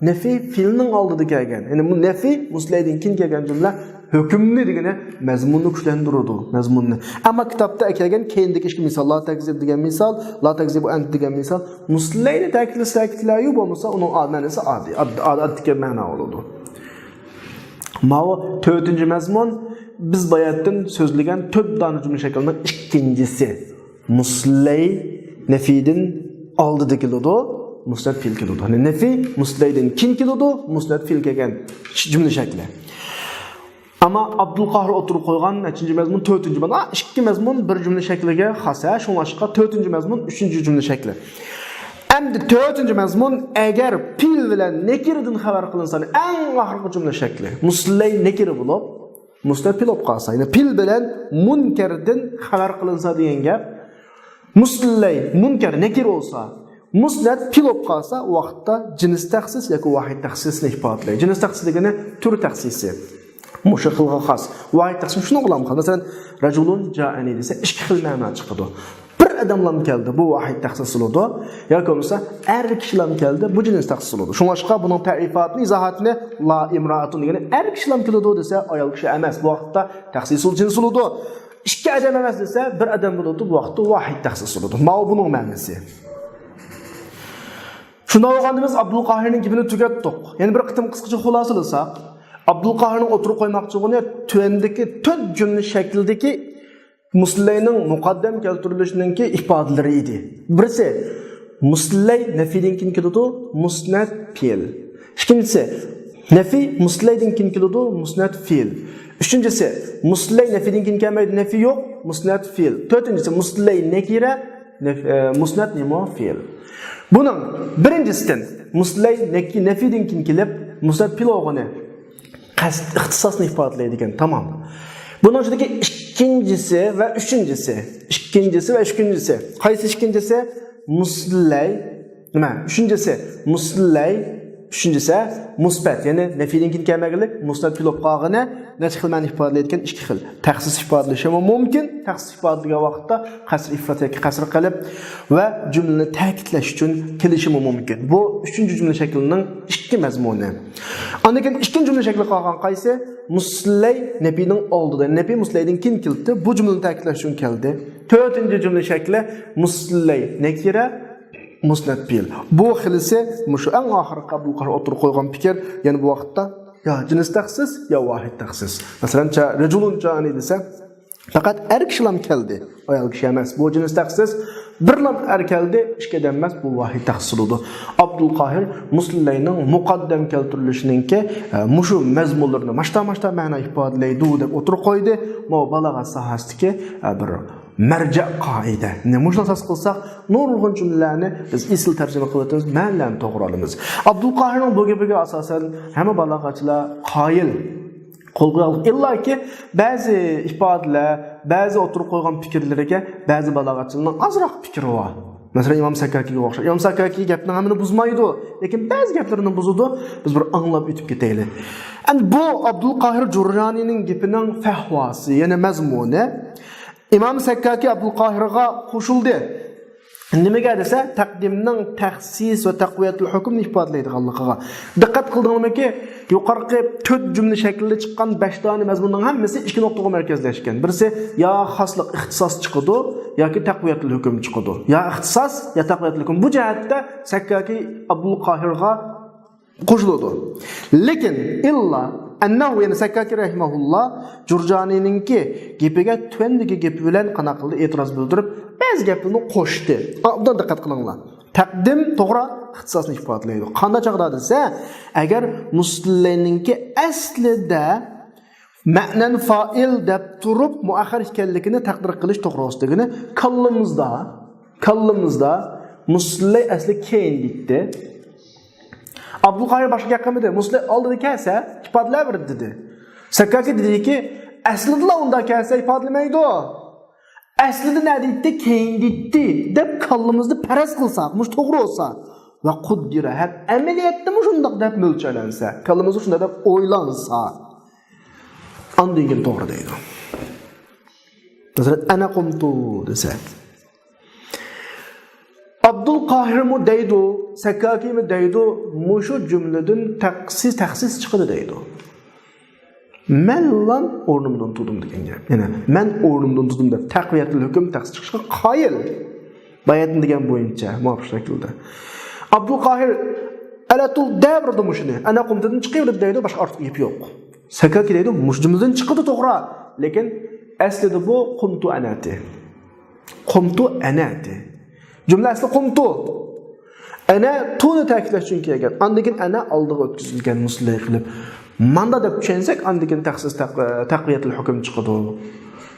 نەفىي پېئىلنىڭ ئالدىدا كەلگەن. يەنى بۇ نەفىي مۇستىلەيدىن كېيىن كەلگەن جۈملە ھۆكۈمنى دېگىنى مەزمۇننى كۈچلەندۈرىدۇ، مەزمۇننى. ئەمما كىتابتا كەلگەن كېيىندىكى ئىككى مىسال، لا تەكزىب دېگەن مىسال، لا تەكزىبۇ ئەنت دېگەن مىسال، مۇستىلەينى تەكىتلىسە تەكىتلەيدۇ، بولمىسا ئۇنىڭ مەنىسى ئاددىي، ئاددىي، ئاددىي مەنا بولىدۇ. ماۋۇ تۆتىنچى مەزمۇن، بىز باياتتىن سۆزلىگەن تۆت دانە جۈملە شەكلىنىڭ ئىككىنچىسى. مۇسلەي نەفىدىن ئالدىدا كېلىدۇ، مۇسنەت پېئىل كېلىدۇ. يەنى نەفى مۇسلەيدىن كېيىن كېلىدۇ، مۇسنەت پېئىل كەلگەن جۈملە شەكلى. ئەمما ئابدۇلقاھىر ئوتتۇرىغا قويغان نەچچىنچى مەزمۇن؟ تۆتىنچى مەزمۇن. ئىككى مەزمۇن بىر جۈملە شەكلىگە خاس، ھە؟ شۇڭلاشقا تۆتىنچى مەزمۇن، ئۈچىنچى جۈملە شەكلى. ئەمدى تۆتىنچى مەزمۇن، ئەگەر پېئىل بىلەن نەكىرىدىن خەۋەر قىلىنسا، ئەڭ ئاخىرقى جۈملە شەكلى. مۇسلەي نەكىرە بولۇپ، مۇسنەت پېئىل بولۇپ قالسا. يەنى پېئىل بىلەن مۇنكەردىن خەۋەر قىلىنسا دېگەن گەپ. مۇسلەي مۇنكەر نەكىرە بولسا، مۇسنەت پېئىل بولۇپ قالسا، ۋاقىتتا جىنس تەخسىس ياكى ۋاھىد تەخسىسنى ئىپادىلەيدۇ. جىنس تەخسىس دېگىنى تۈر تەخسىسى. مۇشۇ خىلغا خاس. ۋاھىد تەخسىس شۇنىڭغىلا خاس. مەسىلەن، رەجۇلۇن جائەنى دېسە، ئىككى خىل مەنا چىقىدۇ. بىر ئادەملام كەلدى، بۇ ۋاھىد تەخسىس بولىدۇ. ياكى بولمىسا، ئەر كىشىلام كەلدى، بۇ جىنس تەخسىس بولىدۇ. شۇڭلاشقا بۇنىڭ تەرىپاتىنى، ئىزاھاتىنى، لا ئىمرائەتۇن دېگىنى ئەر كىشىلام كېلىدۇ دېسە، ئايال كىشى ئەمەس. بۇ ۋاقىتتا تەخسىسۇل جىنس بولىدۇ. ئىككى ئادەم ئەمەس دېسە، بىر ئادەم بولىدۇ، بۇ ۋاقىتتا ۋاھىد تەخسىس بولىدۇ. ماۋۇ بۇنىڭ مەنىسى. شۇنداق بولغاندا بىز ئابدۇلقاھىرنىڭ گېپىنى تۈگەتتۇق. يەنە بىر قېتىم قىسقىچە خۇلاسىلىساق، ئابدۇلقاھىرنىڭ ئوتتۇرىغا قويماقچى بولغىنى تۆۋەندىكى تۆت جۈملە شەكلىدىكى مۇسلەينىڭ مۇقەددەم كەلتۈرۈلۈشىنىڭكى ئىپادىلىرى ئىدى. بىرسى، مۇسلەي نەفىدىن كېيىن كېلىدۇ، مۇسنەت پېئىل. ئىككىنچىسى، نەفى مۇسلەيدىن كېيىن كېلىدۇ، مۇسنەت پېئىل. ئۈچىنچىسى، مۇسلەي نەفىدىن كېيىن كەلمەيدۇ، نەفى يوق، مۇسنەت پېئىل. تۆتىنچىسى، مۇسلەي نەكىرە، نەف-، ئە، مۇسنەت نېمە؟ پېئىل. بۇنىڭ بىرىنچىسىدىن، مۇسلەي نەكى-، نەفىدىن كېيىن كېلىپ، مۇسنەت پېئىل بولغىنى قەست ئىختىساسنى ئىپادىلەيدىكەن، تامام. بۇنىڭ ئىچىدىكى ئىككىنچىسى ۋە ئۈچىنچىسى. ئىككىنچىسى ۋە ئۈچىنچىسى. قايسى ئىككىنچىسى؟ مۇسلەي. نېمە؟ ئۈچىنچىسى. مۇسلەي. ئۈچىنچىسى مۇسبەت. يەنى نەپىيدىن كېيىن كەلمەگەنلىك، مۇسنەت بولۇپ قالغىنى نەچچە خىل مەنىنى ئىپادىلەيدىكەن؟ ئىككى خىل. تەخسىس ئىپادىلىشىمۇ مۇمكىن. تەخسىس ئىپادىلىگەن ۋاقىتتا قەسر ئىفرات ياكى قەسر قىلىپ ۋە جۈملىنى تەكىتلەش ئۈچۈن كېلىشىمۇ مۇمكىن. بۇ ئۈچىنچى جۈملە شەكلىنىڭ ئىككى مەزمۇنى. ئاندىن كېيىن ئىككىنچى جۈملە شەكلى قالغان قايسى؟ مۇسلەي نەپىنىڭ ئالدىدا، نەپى مۇسلەيدىن كېيىن كېلىپتۇ. بۇ جۈملىنى تەكىتلەش ئۈچۈن كەلدى. تۆتىنچى جۈملە شەكلى مۇسلەي نەكىرە، مۇسنەت پېئىل. بۇ خىلىسى مۇشۇ ئەڭ ئاخىرقى ئابدۇل قاھىر ئوتتۇرىغا قويغان پىكىر، يەنى بۇ ۋاقىتتا يا جىنس تەخسىس، يا ۋاھىد تەخسىس. مەسىلەن، چا-، رەجۇلۇن جانى دېسە، پەقەت ئەر كىشىلام كەلدى، ئايال كىشى ئەمەس. بۇ جىنس تەخسىس، بىرلام ئەر كەلدى، ئىككى ئادەم ئەمەس، بۇ ۋاھىد تەخسىس بولىدۇ. ئابدۇل قاھىر مۇسلەينىڭ مۇقەددەم كەلتۈرۈلۈشىنىڭكى، ئە، مۇشۇ مەزمۇنلىرىنى ماشتا-ماشتا مەنە ئىپادىلەيدۇ دەپ ئوتتۇرىغا قويدى. ماۋۇ بالاغەت ساھەسىدىكى، ئە، بىر مەرجە قائىدە. مۇشۇنى ئاساس قىلساق، نۇرغۇن جۈملىلەرنى بىز ئېسىل تەرجىمە قىلىۋېتىمىز، مەنىلەرنى توغرا ئالىمىز. ئابدۇل قاھىرنىڭ بۇ گېپىگە ئاساسەن ھەممە بالاغەتچىلەر قايىل. قولغا ئېلىنغان. ئىللاكى بەزى ئىپادىلەر، بەزى ئوتتۇرىغا قويغان پىكىرلىرىگە بەزى بالاغەتچىلەرنىڭ ئازراق پىكرى بار. مەسىلەن، ئىمام سەككاكىگە ئوخشاش. ئىمام سەككاكى گەپنىڭ ھەممىنى بۇزمايدۇ، لېكىن بەزى گەپلىرىنى بۇزىدۇ. بىز بىر ئاڭلاپ ئۆتۈپ كېتەيلى. ئەمدى بۇ ئابدۇل قاھىر جۇرجانىنىڭ گېپىنىڭ فەھۋاسى، يەنى مەزمۇنى. ئىمام سەككاكى ئابدۇل قاھىرغا قوشۇلدى. نېمىگە دېسە، تەقدىمنىڭ تەخسىس ۋە تەقۋىيەتۇل ھۆكۈمنى ئىپادىلەيدىغانلىقىغا. دىققەت قىلدىڭلارمىكى، يۇقىرىقى تۆت جۈملە شەكلىدە چىققان بەش دانە مەزمۇننىڭ ھەممىسى ئىككى نۇقتىغا مەركەزلەشكەن. بىرسى يا خاسلىق، ئىختىساس چىقىدۇ، ياكى تەقۋىيەتۇل ھۆكۈم چىقىدۇ. يا ئىختىساس، يا تەقۋىيەتۇل ھۆكۈم. بۇ جەھەتتە سەككاكى ئابدۇل قاھىرغا قوشۇلىدۇ. لېكىن ئىللا ئەننەھۇ، يەنى سەككاكى رەھىمەھۇللا جۇرجانىنىڭكى گېپىگە تۆۋەندىكى گېپى بىلەن قانداق قىلدى؟ ئېتىراز بىلدۈرۈپ، بەزى گەپلەرنى قوشتى. ئوبدان دىققەت قىلىڭلار. تەقدىم توغرا ئىختىساسنى ئىپادىلەيدۇ. قانداق چاغدا دېسە، ئەگەر مۇسلەينىڭكى ئەسلىدە مەنەن فائىل دەپ تۇرۇپ مۇئەخخەر ئىكەنلىكىنى تەقدىر قىلىش توغرىسىدىكىنى كاللىمىزدا، كاللىمىزدا مۇسلەي ئەسلى كېيىن دېيتتى. ئابدۇل قاھىر باشقا گەپ قىلمىدى. مۇسلەي ئالدىدا كەلسە ئىپادىلەۋېرىدۇ دېدى. سەككاكى دېدىكى، ئەسلىدىلا ئۇنداق كەلسە ئىپادىلىمەيدۇ. ئەسلىدە نە دېيتتى، كېيىن دېيتتى دەپ كاللىمىزدا پەرەز قىلساق، مۇشۇ توغرا بولسا، ۋە قۇددىرە، ھەم ئەمەلىيەتتىمۇ شۇنداق دەپ مۆلچەرلەنسە، كاللىمىزدا شۇنداق دەپ ئويلانسا، ئاندىن كېيىن توغرا دەيدۇ. مەسىلەن، ئەنە قۇمتۇ دېسە، ئابدۇل قاھىرمۇ دەيدۇ، سەككاكىمۇ دەيدۇ، مۇشۇ جۈملىدىن تەخسىس، تەخسىس چىقىدۇ دەيدۇ. مەنلا ئورنۇمدىن تۇردۇم دېگەن گەپ. يەنى مەن ئورنۇمدىن تۇردۇم دەپ تەقۋىيەتۇل ھۆكۈم تەخسىس چىقىشقا قايىل. باياتىن دېگەن بويىچە مۇۋاپىق شەكىلدە. ئابدۇل قاھىر ئەلەتۇل دەۋردىمۇ شۇنى. ئەنە قۇمتۇدىن چىقىۋېرىپ دەيدۇ، باشقا ئارتۇق گېپى يوق. سەككاكى دەيدۇ، مۇشۇ جۈملىدىن چىقىدۇ توغرا. لېكىن ئەسلىدە بۇ قۇمتۇ ئەنەتى. قۇمتۇ ئەنەتى. جۈملە ئەسلى قۇمتۇ. ئەنە تۇنى تەكىتلەش ئۈچۈن كەلگەن. ئاندىن كېيىن ئەنە ئالدىغا ئۆتكۈزۈلگەن مۇسلەي قىلىپ. ماندا دەپ چۈشەنسەك، ئاندىن كېيىن تەخسىس تەق-، تەقۋىيەتۇل ھۆكۈم چىقىدۇ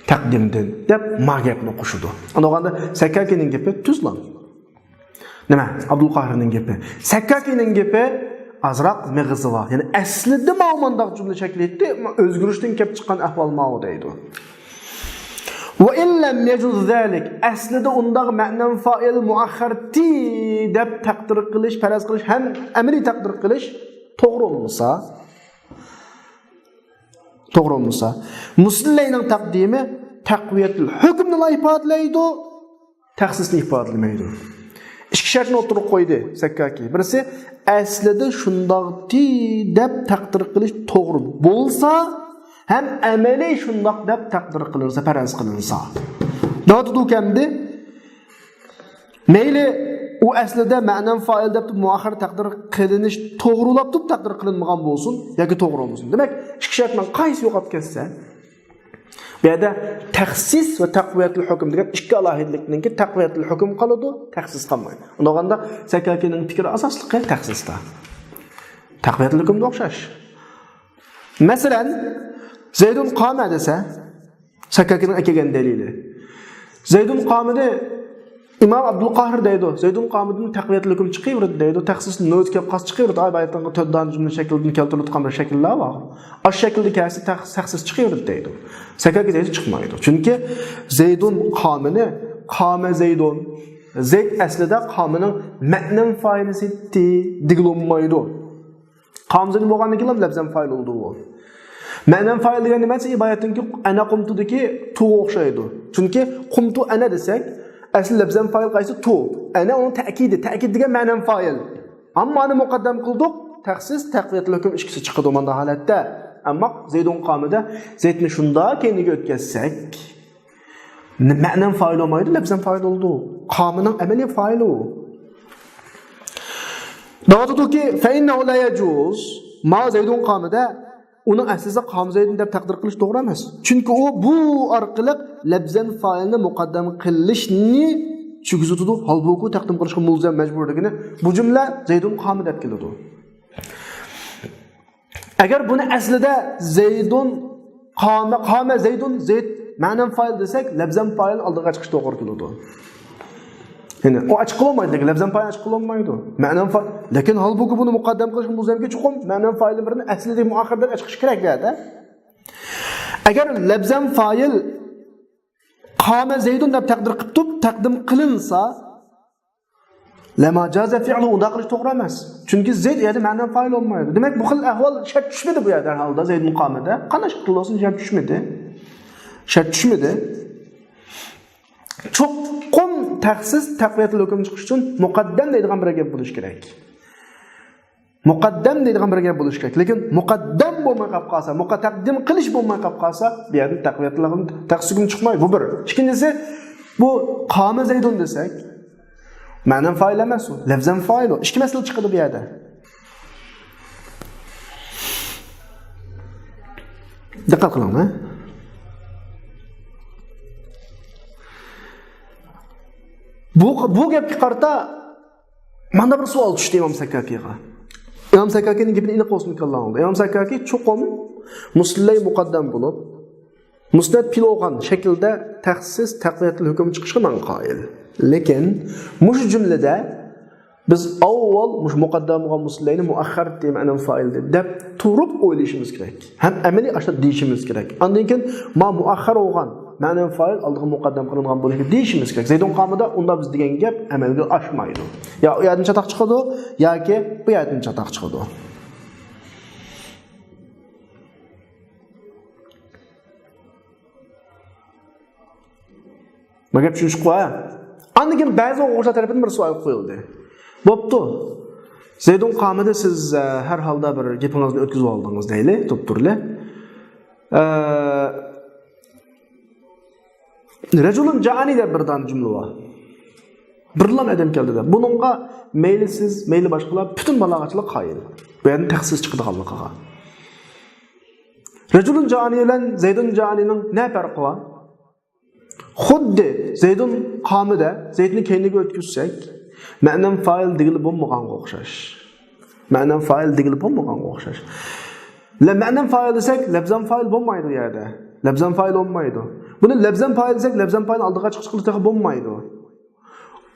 تەقدىمدىن دەپ ما گەپنى قوشىدۇ. ئاندىغاندا سەككاكىنىڭ گېپى تۈزلا. نېمە؟ ئابدۇل قاھىرنىڭ گېپى. سەككاكىنىڭ گېپى ئازراق مېغىزى بار. يەنى ئەسلىدە ماۋۇ مانداق جۈملە شەكلى ئىدى، ئۆزگىرىشتىن كېلىپ چىققان ئەھۋال ماۋۇ دەيدۇ. ۋە ئىن لەم يەجۇز زالىك، ئەسلىدە ئۇنداق مەنەن فائىل مۇئەخخەرتى دەپ تەقدىر قىلىش، پەرەز قىلىش ھەم ئەمەلىي تەقدىر قىلىش توغرا بولمىسا، توغرا بولمىسا، مۇسلەينىڭ تەقدىمى تەقۋىيەتۇل ھۆكۈمنىلا ئىپادىلەيدۇ، تەخسىسنى ئىپادىلىمەيدۇ. ئىككى شەرتنى ئوتتۇرىغا قويدى سەككاكى. بىرسى، ئەسلىدە شۇنداقتى دەپ تەقدىر قىلىش توغرا بولسا، ھەم ئەمەلىي شۇنداق دەپ تەقدىر قىلىنسا، پەرەز قىلىنسا. دەۋاتىدۇ ئەمدى. مەيلى، ئۇ ئەسلىدە مەنەن فائىل دەپ مۇئەخخەر تەقدىر قىلىنىش توغرىلاپ تۇرۇپ تەقدىر قىلىنمىغان بولسۇن ياكى توغرا بولمىسۇن. دېمەك، ئىككى شەرتنىڭ قايسى يوقاپ كەتسە، بۇ يەردە تەخسىس ۋە تەقۋىيەتۇل ھۆكۈم دېگەن ئىككى ئالاھىدىلىكنىڭكى تەقۋىيەتۇل ھۆكۈم قالىدۇ، تەخسىس قالمايدۇ. ئۇنداغاندا سەككاكىنىڭ پىكرى ئاساسلىقى تەخسىستا. تەقۋىيەتۇل ھۆكۈمگە ئوخشاش. مەسىلەن، زەيدۇن قامە دېسە، سەككاكىنىڭ ئەكەلگەن دەلىلى. زەيدۇن قامىدى ئىمام ئابدۇلقاھىر دەيدۇ، زەيدۇن قامىدىن تەقۋىيەتۇل ھۆكۈم چىقىۋېرىدۇ دەيدۇ، تەخسىس نۆۋىتى كەپ قالسا چىقىۋېرىدۇ، ئايەتنىڭ تۆت دانە جۈملە شەكلىدىن كەلتۈرۈلۈۋاتقان بىر شەكىللەر بار. ئاشۇ شەكىلدە كەلسە تەخ-، تەخسىس چىقىۋېرىدۇ دەيدۇ. سەككاكى دەيدۇ، چىقمايدۇ. چۈنكى زەيدۇن قامىنى، قامە زەيدۇن، زەيد ئەسلىدە قامىنىڭ مەنەن فائىلى سىتتى دېگىلى بولمايدۇ. قام زەيدۇن بولغاندىن كېيىن لەپزەن فائىل بولىدۇ ئۇ. مەنەن فائىل دېگەن نېمە؟ ئىبارەتتىنكى ئەنە قۇمتۇدىكى تۇغا ئوخشايدۇ. چۈنكى قۇمتۇ ئەنە دېسەك، ئەسلى لەپزەن فائىل قايسى؟ تۇ. ئەنە ئۇنىڭ تەكىدى. تەكىد دېگەن مەنەن فائىل. ئەمما ئۇنى مۇقەددەم قىلدۇق. تەخسىس، تەقۋىيەتۇل ھۆكۈم ئىككىسى چىقىدۇ مانداق ھالەتتە. ئەمما زەيدۇن قامىدە زەيدنى شۇنداق كەينىگە ئۆتكۈزسەك، مەنەن فائىل بولمايدۇ، لەپزەن فائىل بولىدۇ. قامىنىڭ ئەمەلىي فائىلى ئۇ. دەۋاتىدۇكى، فەئىننەھۇ لا يەجۇز، ما زەيدۇن قامىدە، ئۇنىڭ ئەسلىسى قام زەيدۇن دەپ تەقدىر قىلىش توغرا ئەمەس. چۈنكى ئۇ بۇ ئارقىلىق لەپزەن فائىلنى مۇقەددەم قىلىشنى چۈشۈرۈۋېتىدۇ. ھالبۇكى، تەقدىم قىلىشقا مۇلزەم، مەجبۇر دېگىنى بۇ جۈملە زەيدۇن قامى دەپ كېلىدۇ. ئەگەر بۇنى ئەسلىدە زەيدۇن قامە، قامە زەيدۇن، زەيد مەنەن فائىل دېسەك، لەپزەن فائىل ئالدىغا چىقىش توغرا كېلىدۇ. يەنى ئۇ ئاچىقلانمايدۇ، لەپزەن فائىل ئاچىقلانمايدۇ. مەنەن فائىل، لېكىن ھالبۇكى بۇنى مۇقەددەم قىلىش مۇلزەمكى چوقۇم مەنەن فائىل بىرنى ئەسلىدىكى مۇئەخخەردىن ئاچىقىش كېرەك بۇ يەردە. ئەگەر لەپزەن فائىل قامە زەيدۇن دەپ تەقدىر قىلىپ تۇرۇپ تەقدىم قىلىنسا، لەما جازە فىئلۇ، ئۇنداق قىلىش توغرا ئەمەس. چۈنكى زەيد يەنە مەنەن فائىل بولمايدۇ. دېمەك، بۇ خىل ئەھۋال شەرت چۈشمىدى بۇ يەردە ھەر ھالدا زەيدۇن قامىدە. قانداق شەكىل بولسۇن، شەرت چۈشمىدى. شەرت چۈشمىدى. چوقۇم تەخسىس، تەقۋىيەتۇل ھۆكۈم چىقىش ئۈچۈن مۇقەددەم دەيدىغان بىر گەپ بولۇشى كېرەك. مۇقەددەم دەيدىغان بىر گەپ بولۇشى كېرەك. لېكىن مۇقەددەم بولماي قاپ قالسا، مۇقە-، تەقدىم قىلىش بولماي قاپ قالسا، بۇ يەردىن تەقۋىيەتۇل ھۆكۈم، تەخسىس ھۆكۈم چىقمايدۇ. بۇ بىر. ئىككىنچىسى، بۇ قامە زەيدۇن دېسەك، مەنەن فائىل ئەمەس ئۇ، لەفزەن فائىل ئۇ. ئىككى مەسىلە چىقىدۇ بۇ يەردە. دىققەت قىلىڭ، ھە؟ بۇ، بۇ گەپكە قارىتا مانا بىر سوئال چۈشتى ئىمام سەككاكىغا. ئىمام سەككاكىنىڭ گېپىنى ئېنىق بولسۇن كاللاڭدا. ئىمام سەككاكى چوقۇم مۇسلەي مۇقەددەم بولۇپ، مۇسنەد پېئىل بولغان شەكىلدە تەخسىس، تەقۋىيەتۇل ھۆكۈم چىقىشقا مەن قايىل. لېكىن مۇشۇ جۈملىدە بىز ئاۋۋال مۇشۇ مۇقەددەم بولغان مۇسلەينى مۇئەخخەر دېمەنىڭ فائىلى دەپ تۇرۇپ ئويلىشىمىز كېرەك. ھەم ئەمەلىي ئاشۇنداق دېيىشىمىز كېرەك. ئاندىن كېيىن ما مۇئەخخەر بولغان مەنەن فائىل ئالدىغا مۇقەددەم قىلىنغان بولۇشى دېيىشىمىز كېرەك. زەيدۇن قامىدا ئۇنداق بىز دېگەن گەپ ئەمەلگە ئاشمايدۇ. يا ئۇ يەردىن چاتاق چىقىدۇ، ياكى بۇ يەردىن چاتاق چىقىدۇ. بۇ گەپ چۈشىنىشلىكقۇ، ھە؟ ئاندىن كېيىن بەزى ئوقۇغۇچىلار تەرىپىدىن بىر سوئال قويۇلدى. بوپتۇ. زەيدۇن قامىدا سىز، ئە، ھەر ھالدا بىر گېپىڭىزنى ئۆتكۈزۈپ ئالدىڭىز دەيلى، توپتۇرلى. ئە، رەجۇلۇن جائەنى دەپ بىر دانە جۈملە بار. بىرلا ئادەم كەلدى دەپ. بۇنىڭغا مەيلى سىز، مەيلى باشقىلار، پۈتۈن بالاغەتچىلەر قايىل. بۇ يەردىن تەخسىس چىقىدىغانلىقىغا. رەجۇلۇن جائەنى بىلەن زەيدۇن جائەنىنىڭ نە پەرقى بار؟ خۇددى زەيدۇن قامىدە زەيدنى كەينىگە ئۆتكۈزسەك، مەنەن فائىل دېگىلى بولمىغانغا ئوخشاش. مەنەن فائىل دېگىلى بولمىغانغا ئوخشاش. لە-، مەنەن فائىل دېسەك، لەپزەن فائىل بولمايدۇ ئۇ يەردە. لەپزەن فائىل بولمايدۇ. بۇنى لەپزەن فائىل دېسەك، لەپزەن فائىل ئالدىغا چىقىشقا تېخى بولمايدۇ.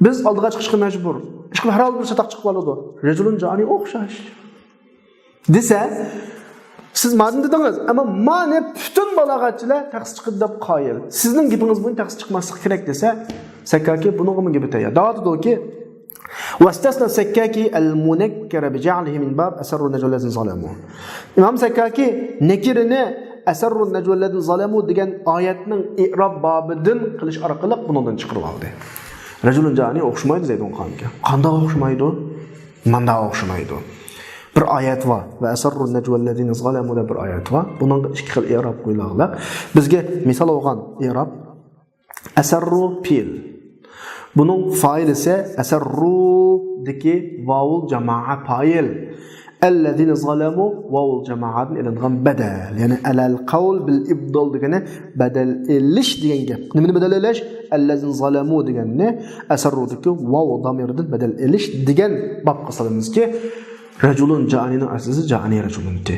بىز ئالدىغا چىقىشقا مەجبۇر. ئىشقىلىپ ھەر ھالدا بىر چاتاق چىقىپ قالىدۇ. رەجۇلۇن جائەنى ئوخشاش. دېسە، سىز ماندىن دېدىڭىز، ئەمما مانا پۈتۈن بالاغەتچىلەر تەخسىس چىقىدۇ دەپ قايىل. سىزنىڭ گېپىڭىز بويىچە تەخسىس چىقماسلىقى كېرەك دېسە، سەككاكى بۇنىڭغىمۇ گېپى تەييار. داۋاتىدۇكى، واستثنى السكاكي المنكر بجعله من باب أسروا النجوى الذين ظلموا. ئىمام سەككاكى نەكىرىنى أسروا النجوى الذين ظلموا دېگەن ئايەتنىڭ ئىئراب بابىدىن قىلىش ئارقىلىق بۇنىڭدىن چىقىرىۋالدى. رەجۇلۇن جائەنى ئوخشىمايدۇ زەيدۇن قامىغا. قانداق ئوخشىمايدۇ؟ مانداق ئوخشىمايدۇ. بىر ئايەت بار. وأسروا النجوى الذين ظلموا دەپ بىر ئايەت بار. بۇنىڭغا ئىككى خىل ئىئراب قويۇلغان. بىزگە مىسال بولغان ئىئراب، أسروا پېئىل. بۇنىڭ فائىلى ئىسە أسروا دىكى واۋۇل جامائە پائىل. الذين ظلموا واۋۇل جامائەدىن ئېلىنغان بەدەل. يەنى على القول بالإبدال دېگىنى بەدەل ئېلىش دېگەن گەپ. نېمىنى بەدەل ئېلىش؟ الذين ظلموا دېگەننى أسروا دىكى ۋاۋ دامىرىدىن بەدەل ئېلىش دېگەن بابقا سالىمىزكى، رەجۇلۇن جائەنىنىڭ ئەسلىسى جائەنى رەجۇلۇنتى.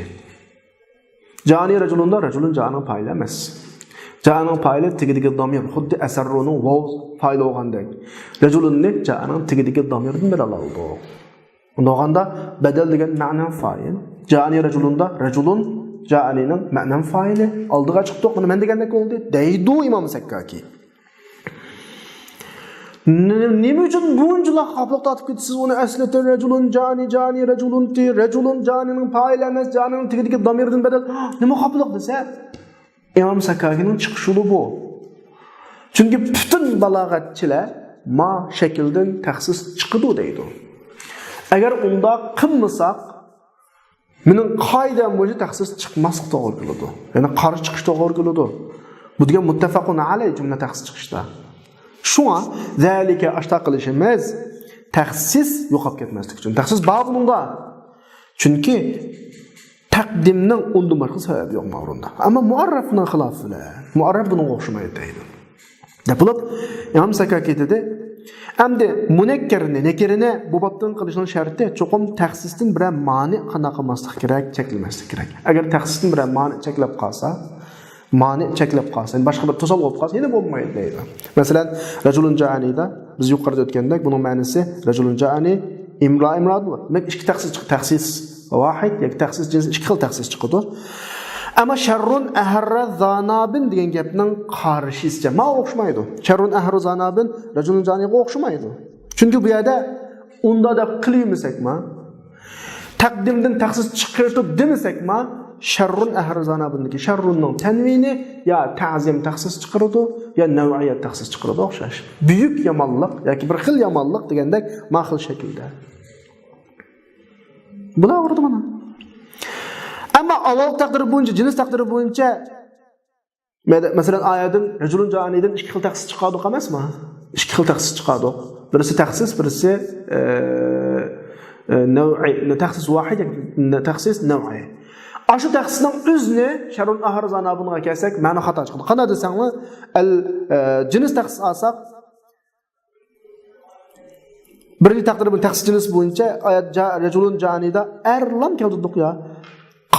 جائەنى رەجۇلۇندا رەجۇلۇن جائەنىنىڭ پائىلى ئەمەس. جائىنىڭ پائىلى تېگىدىكى دامىر، خۇددى ئەسەررۇنىڭ ۋاۋ پائىلى بولغاندەك. رەجۇلۇننى جائىنىڭ تېگىدىكى دامىردىن بىلەلەيدۇ. ئۇنداق بولغاندا بەدەل دېگەن مەنە فائىل. جائىنى رەجۇلۇندا رەجۇلۇن جائىنىنىڭ مەنە فائىلى. ئالدىغا چىقتۇق، مانا مەن دېگەندەك بولدى دەيدۇ ئىمام سەككاكى. ن-، نېمە ئۈچۈن بۇنچىلا خاپىلىق تارتىپ كېتىسىز؟ ئۇنى ئەسلىتىڭ، رەجۇلۇن جائىنى، جائىنى رەجۇلۇنتى، رەجۇلۇن جائىنىنىڭ پائىلى ئەمەس، جائىنىنىڭ تېگىدىكى دامىردىن بەدەل. نېمە خاپىلىق دېسە، ئىمام سەككاكىنىڭ چىقىش يولى بۇ. چۈنكى پۈتۈن بالاغەتچىلەر ما شەكىلدىن تەخسىس چىقىدۇ دەيدۇ. ئەگەر ئۇنداق قىلمىساق، مېنىڭ قائىدەم بويىچە تەخسىس چىقماسلىق توغرا كېلىدۇ. يەنى قارشى چىقىش توغرا كېلىدۇ. بۇ دېگەن مۇتتەپەقۇن ئەلەي جۈملە تەخسىس چىقىشتا. شۇڭا، زەلىكە، ئاشۇنداق قىلىشىمىز تەخسىس يوقاپ كەتمەسلىك ئۈچۈن. تەخسىس بار بۇنىڭدا. چۈنكى تەقدىمنىڭ ئۇندىن باشقا سەۋەبى يوق ماۋرۇندا. ئەمما مۇئەررەپنىڭ خىلاپى بىلەن. مۇئەررەپ بۇنىڭغا ئوخشىمايدۇ دەيدۇ. دەپ بولۇپ، ئىمام سەككاكى دېدى، ئەمدى مۇنەككەرنى، نەكىرىنى بۇ بابتىن قىلىشنىڭ شەرتى چوقۇم تەخسىستىن بىرەر مانى قانداق قىلماسلىق كېرەك، چەكلىمەسلىك كېرەك. ئەگەر تەخسىستىن بىرەر مانى چەكلەپ قالسا، مانى چەكلەپ قالسا، يەنى باشقا بىر توسالغۇ بولۇپ قالسا، يەنە بولمايدۇ دەيدۇ. مەسىلەن، رەجۇلۇن جائىنىدا بىز يۇقىرىدا ئۆتكەندەك، بۇنىڭ مەنىسى رەجۇلۇن جائىنى ئىمرا ئىمرادۇر. دېمەك، ئىككى تەخسىس چىق-، تەخسىس ۋاھىد ياكى تەخسىس جىنس ئىككى خىل تەخسىس چىقىدۇ. ئەمما شەررۇن ئەھەررە زانابىن دېگەن گەپنىڭ قارشىسىچە. ماڭا ئوخشىمايدۇ. شەررۇن ئەھەررە زانابىن رەجۇلۇن جانىغا ئوخشىمايدۇ. چۈنكى بۇ يەردە ئۇندا دەپ قىلىۋېمىسەكما، تەقدىمدىن تەخسىس چىقىرىدۇ دېمىسەكما، شەررۇن ئەھەررە زانابىندىكى شەررۇننىڭ تەنۋىنى يا تەزىم تەخسىس چىقىرىدۇ، يا نەۋئىيەت تەخسىس چىقىرىدۇ ئوخشاش. بۈيۈك يامانلىق ياكى بىر خىل يامانلىق دېگەندەك ما خىل شەكىلدە. بۇلار ئۇرىدۇ مانا. ئەمما ئاۋۋال تەقدىرى بويىچە، جىنس تەقدىرى بويىچە، مەدە-، مەسىلەن، ئايەتتىن رەجۇلۇن جائىنىدىن ئىككى خىل تەخسىس چىقاردۇق ئەمەسمۇ؟ ئىككى خىل تەخسىس چىقاردۇق. بىرسى تەخسىس، بىرسى، ئە، ئە، نەۋئى، تەخسىس ۋاھىد، تەخسىس نەۋئى. ئاشۇ تەخسىسنىڭ ئۆزىنى شەررۇن ئەھەررە زانابىنغا كەلسەك، مەنە خاتا چىقىدۇ. قانداق دېسەڭلار، ئەل، ئە، جىنس تەخسىس ئالساق، بىرىنچى تەقدىر بۇ تەخسىس جىنس بويىچە ئايەت جا-، رەجۇلۇن جانىدا ئەرلام كەلتۈردۇق يا.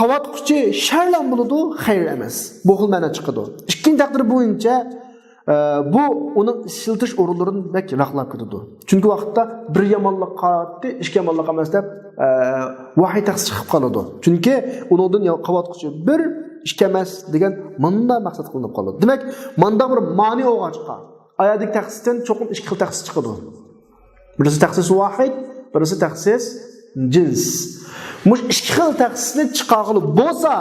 قاۋاتقۇچى شەرلام بولىدۇ، خەير ئەمەس. بۇ خىل مەنە چىقىدۇ. ئىككىنچى تەقدىر بويىچە، ئە، بۇ ئۇنىڭ ئىشلىتىش ئورۇنلىرىنى بەك راقلاپ كېتىدۇ. چۈنكى ۋاقىتتا بىر يامانلىق قاۋاتتى، ئىككى يامانلىق ئەمەس دەپ، ئە، ۋاھىي تەخسىس چىقىپ قالىدۇ. چۈنكى ئۇنىڭدىن يا-، قاۋاتقۇچى بىر، ئىككى ئەمەس دېگەن مۇنداق مەقسەت قىلىنىپ قالىدۇ. دېمەك، مۇنداق بىر مانى بولغاچقا، ئايەتتىكى تەخسىستىن چوقۇم ئىككى خىل تەخسىس چىقىدۇ. بىرسى تەخسىس ۋاھىد، بىرسى تەخسىس جىنس. مۇشۇ ئىككى خىل تەخسىسنى چىقارغىلى بولسا،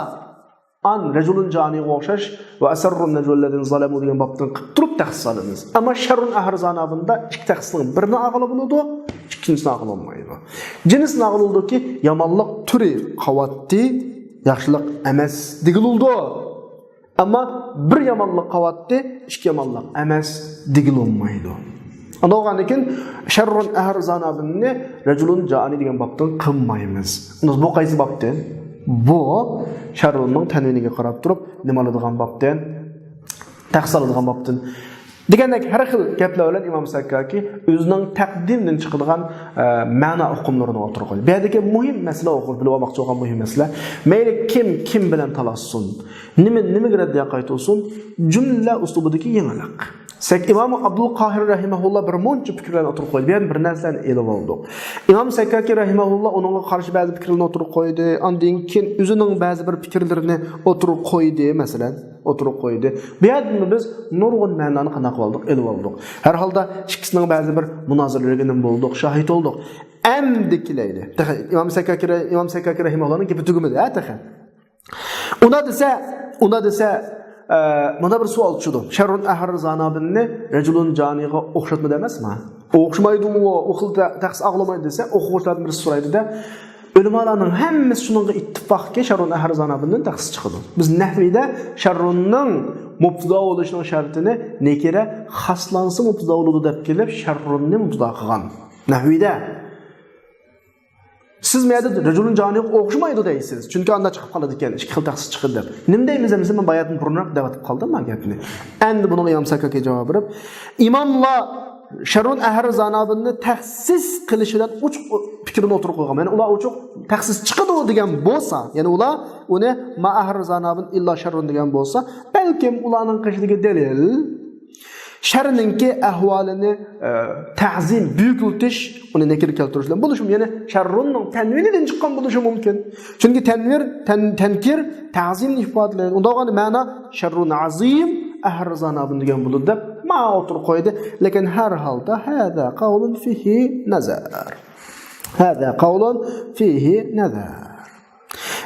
ئان رەجۇلۇن جانىغا ئوخشاش ۋە ئەسەررۇن نەجۋەللەزىنە زالەمۇ دېگەن بابتىن قىلىپ تۇرۇپ تەخسىس ئالىمىز. ئەمما شەررۇن ئەھەر زانابىندا ئىككى تەخسىسنىڭ بىرىنى ئالغىلى بولىدۇ، ئىككىنچىسىنى ئالغىلى بولمايدۇ. جىنسنى ئالغىلى بولىدۇكى، يامانلىق تۈرى قاۋاتتى، ياخشىلىق ئەمەس دېگىلى بولىدۇ. ئەمما بىر يامانلىق قاۋاتتى، ئىككى يامانلىق ئەمەس دېگىلى بولمايدۇ. ئانداق بولغاندىن كېيىن شەررۇن ئەھەر زانابىننى رەجۇلۇن جائىنى دېگەن بابتىن قىلمايمىز. ئۇنداق بۇ قايسى بابتىن؟ بۇ شەررۇننىڭ تەنۋىنىگە قاراپ تۇرۇپ نېمە ئالىدىغان بابتىن؟ تەخسىس ئالىدىغان بابتىن. دېگەندەك ھەر خىل گەپلەر بىلەن ئىمام سەككاكى ئۆزىنىڭ تەقدىمدىن چىقىدىغان، ئە، مەنا ئۇقۇملىرىنى ئوتتۇرىغا قويدى. بۇ يەردىكى مۇھىم مەسىلە ئوقۇپ بىلىپ ئالماقچى بولغان مۇھىم مەسىلە. مەيلى كىم كىم بىلەن تالاشسۇن، نېمە نېمىگە رەددىيە قايتۇرسۇن، جۈملە ئۇسلۇبىدىكى يېڭىلىق. سەك ئىمام ئابدۇل قاھىر رەھىمەھۇللا بىر مۇنچە پىكىرلەرنى ئوتتۇرىغا قويدى. بۇ يەردىن بىر نەرسىلەرنى ئېلىپ ئالدۇق. ئىمام سەككاكى رەھىمەھۇللا ئۇنىڭغا قارشى بەزى پىكىرلەرنى ئوتتۇرىغا قويدى. ئاندىن كېيىن ئۆزىنىڭ بەزى بىر پىكىرلىرىنى ئوتتۇرىغا قويدى، مەسىلەن. ئوتتۇرىغا قويدى. بۇ يەردىن بىز نۇرغۇن مەنىلەرنى قانداق قىلىۋالدۇق؟ ئېلىۋالدۇق. ھەر ھالدا ئىككىسىنىڭ بەزى بىر مۇنازىرىلىرىگە نېمە بولدۇق؟ شاھىت بولدۇق. ئەمدى كېلەيلى. تېخى ئىمام سەككاكى، ئىمام سەككاكى رەھىمەھۇللانىڭ گېپى تۈگىمىدى، ھە، تېخى. ئۇندا دېسە، ئۇندا دېسە، ئە، مانا بىر سوئال چۈشىدۇ. شەررۇن ئەھەر زانابىننى رەجۇلۇن جانىغا ئوخشاتمىدى ئەمەسمۇ؟ ئوخشىمايدۇ، ئۇ خىل تە-، تەخسىس ئاغلىمايدۇ دېسە، ئوقۇغۇچىلاردىن بىرسى سورايدۇ-دە، ئۆلىمالارنىڭ ھەممىسى شۇنىڭغا ئىتتىپاقكى، شەررۇن ئەھەر زانابىندىن تەخسىس چىقىدۇ. بىز نەھۋىدە شەررۇننىڭ مۇبتىدا بولۇشىنىڭ شەرتىنى نەكىرە خاسلانسا مۇبتىدا بولىدۇ دەپ كېلىپ، شەررۇننى مۇبتىدا قىلغان. نەھۋىدە. سىز مەيەردە رەجۇلۇن جانىغا ئوخشىمايدۇ دەيسىز. چۈنكى ئاندا چىقىپ قالىدىكەن، ئىككى خىل تەخسىس چىقىدۇ دەپ. نېمە دەيمىز ئەمىسە، مەن باياتىن بۇرۇنراق دەۋېتىپ قالدىم ما گەپنى. ئەمدى بۇنىڭغا ئىمام سەككاكى جاۋاب بېرىپ، ئىماملار شەررۇن ئەھەر زانابىننى تەخسىس قىلىش بىلەن ئوچۇق پىكرىنى ئوتتۇرىغا قويغان. يەنى ئۇلار ئوچۇق تەخسىس چىقىدۇ دېگەن بولسا، يەنى ئۇلار ئۇنى ما ئەھەر زانابىن ئىللا شەررۇن دېگەن بولسا، بەلكىم ئۇلارنىڭ قېشىدىكى دەلىل شەرنىڭكى ئەھۋالىنى، ئە، تەزىم، بۈيۈكلىتىش، ئۇنى نەكىر كەلتۈرۈش بىلەن بولۇشى مۇمكىن. يەنى شەررۇننىڭ تەنۋىنىدىن چىققان بولۇشى مۇمكىن. چۈنكى تەنۋىر، تەن-، تەنكىر تەزىمنى ئىپادىلەيدۇ. ئۇنداق بولغاندا مەنا شەررۇن ئەزىم، ئەھەر زانابىن دېگەن بولىدۇ دەپ مانا ئوتتۇرىغا قويدى. لېكىن ھەر ھالدا ھەزا قەۋلۇن فىھى نەزەر. ھەزا قەۋلۇن فىھى نەزەر.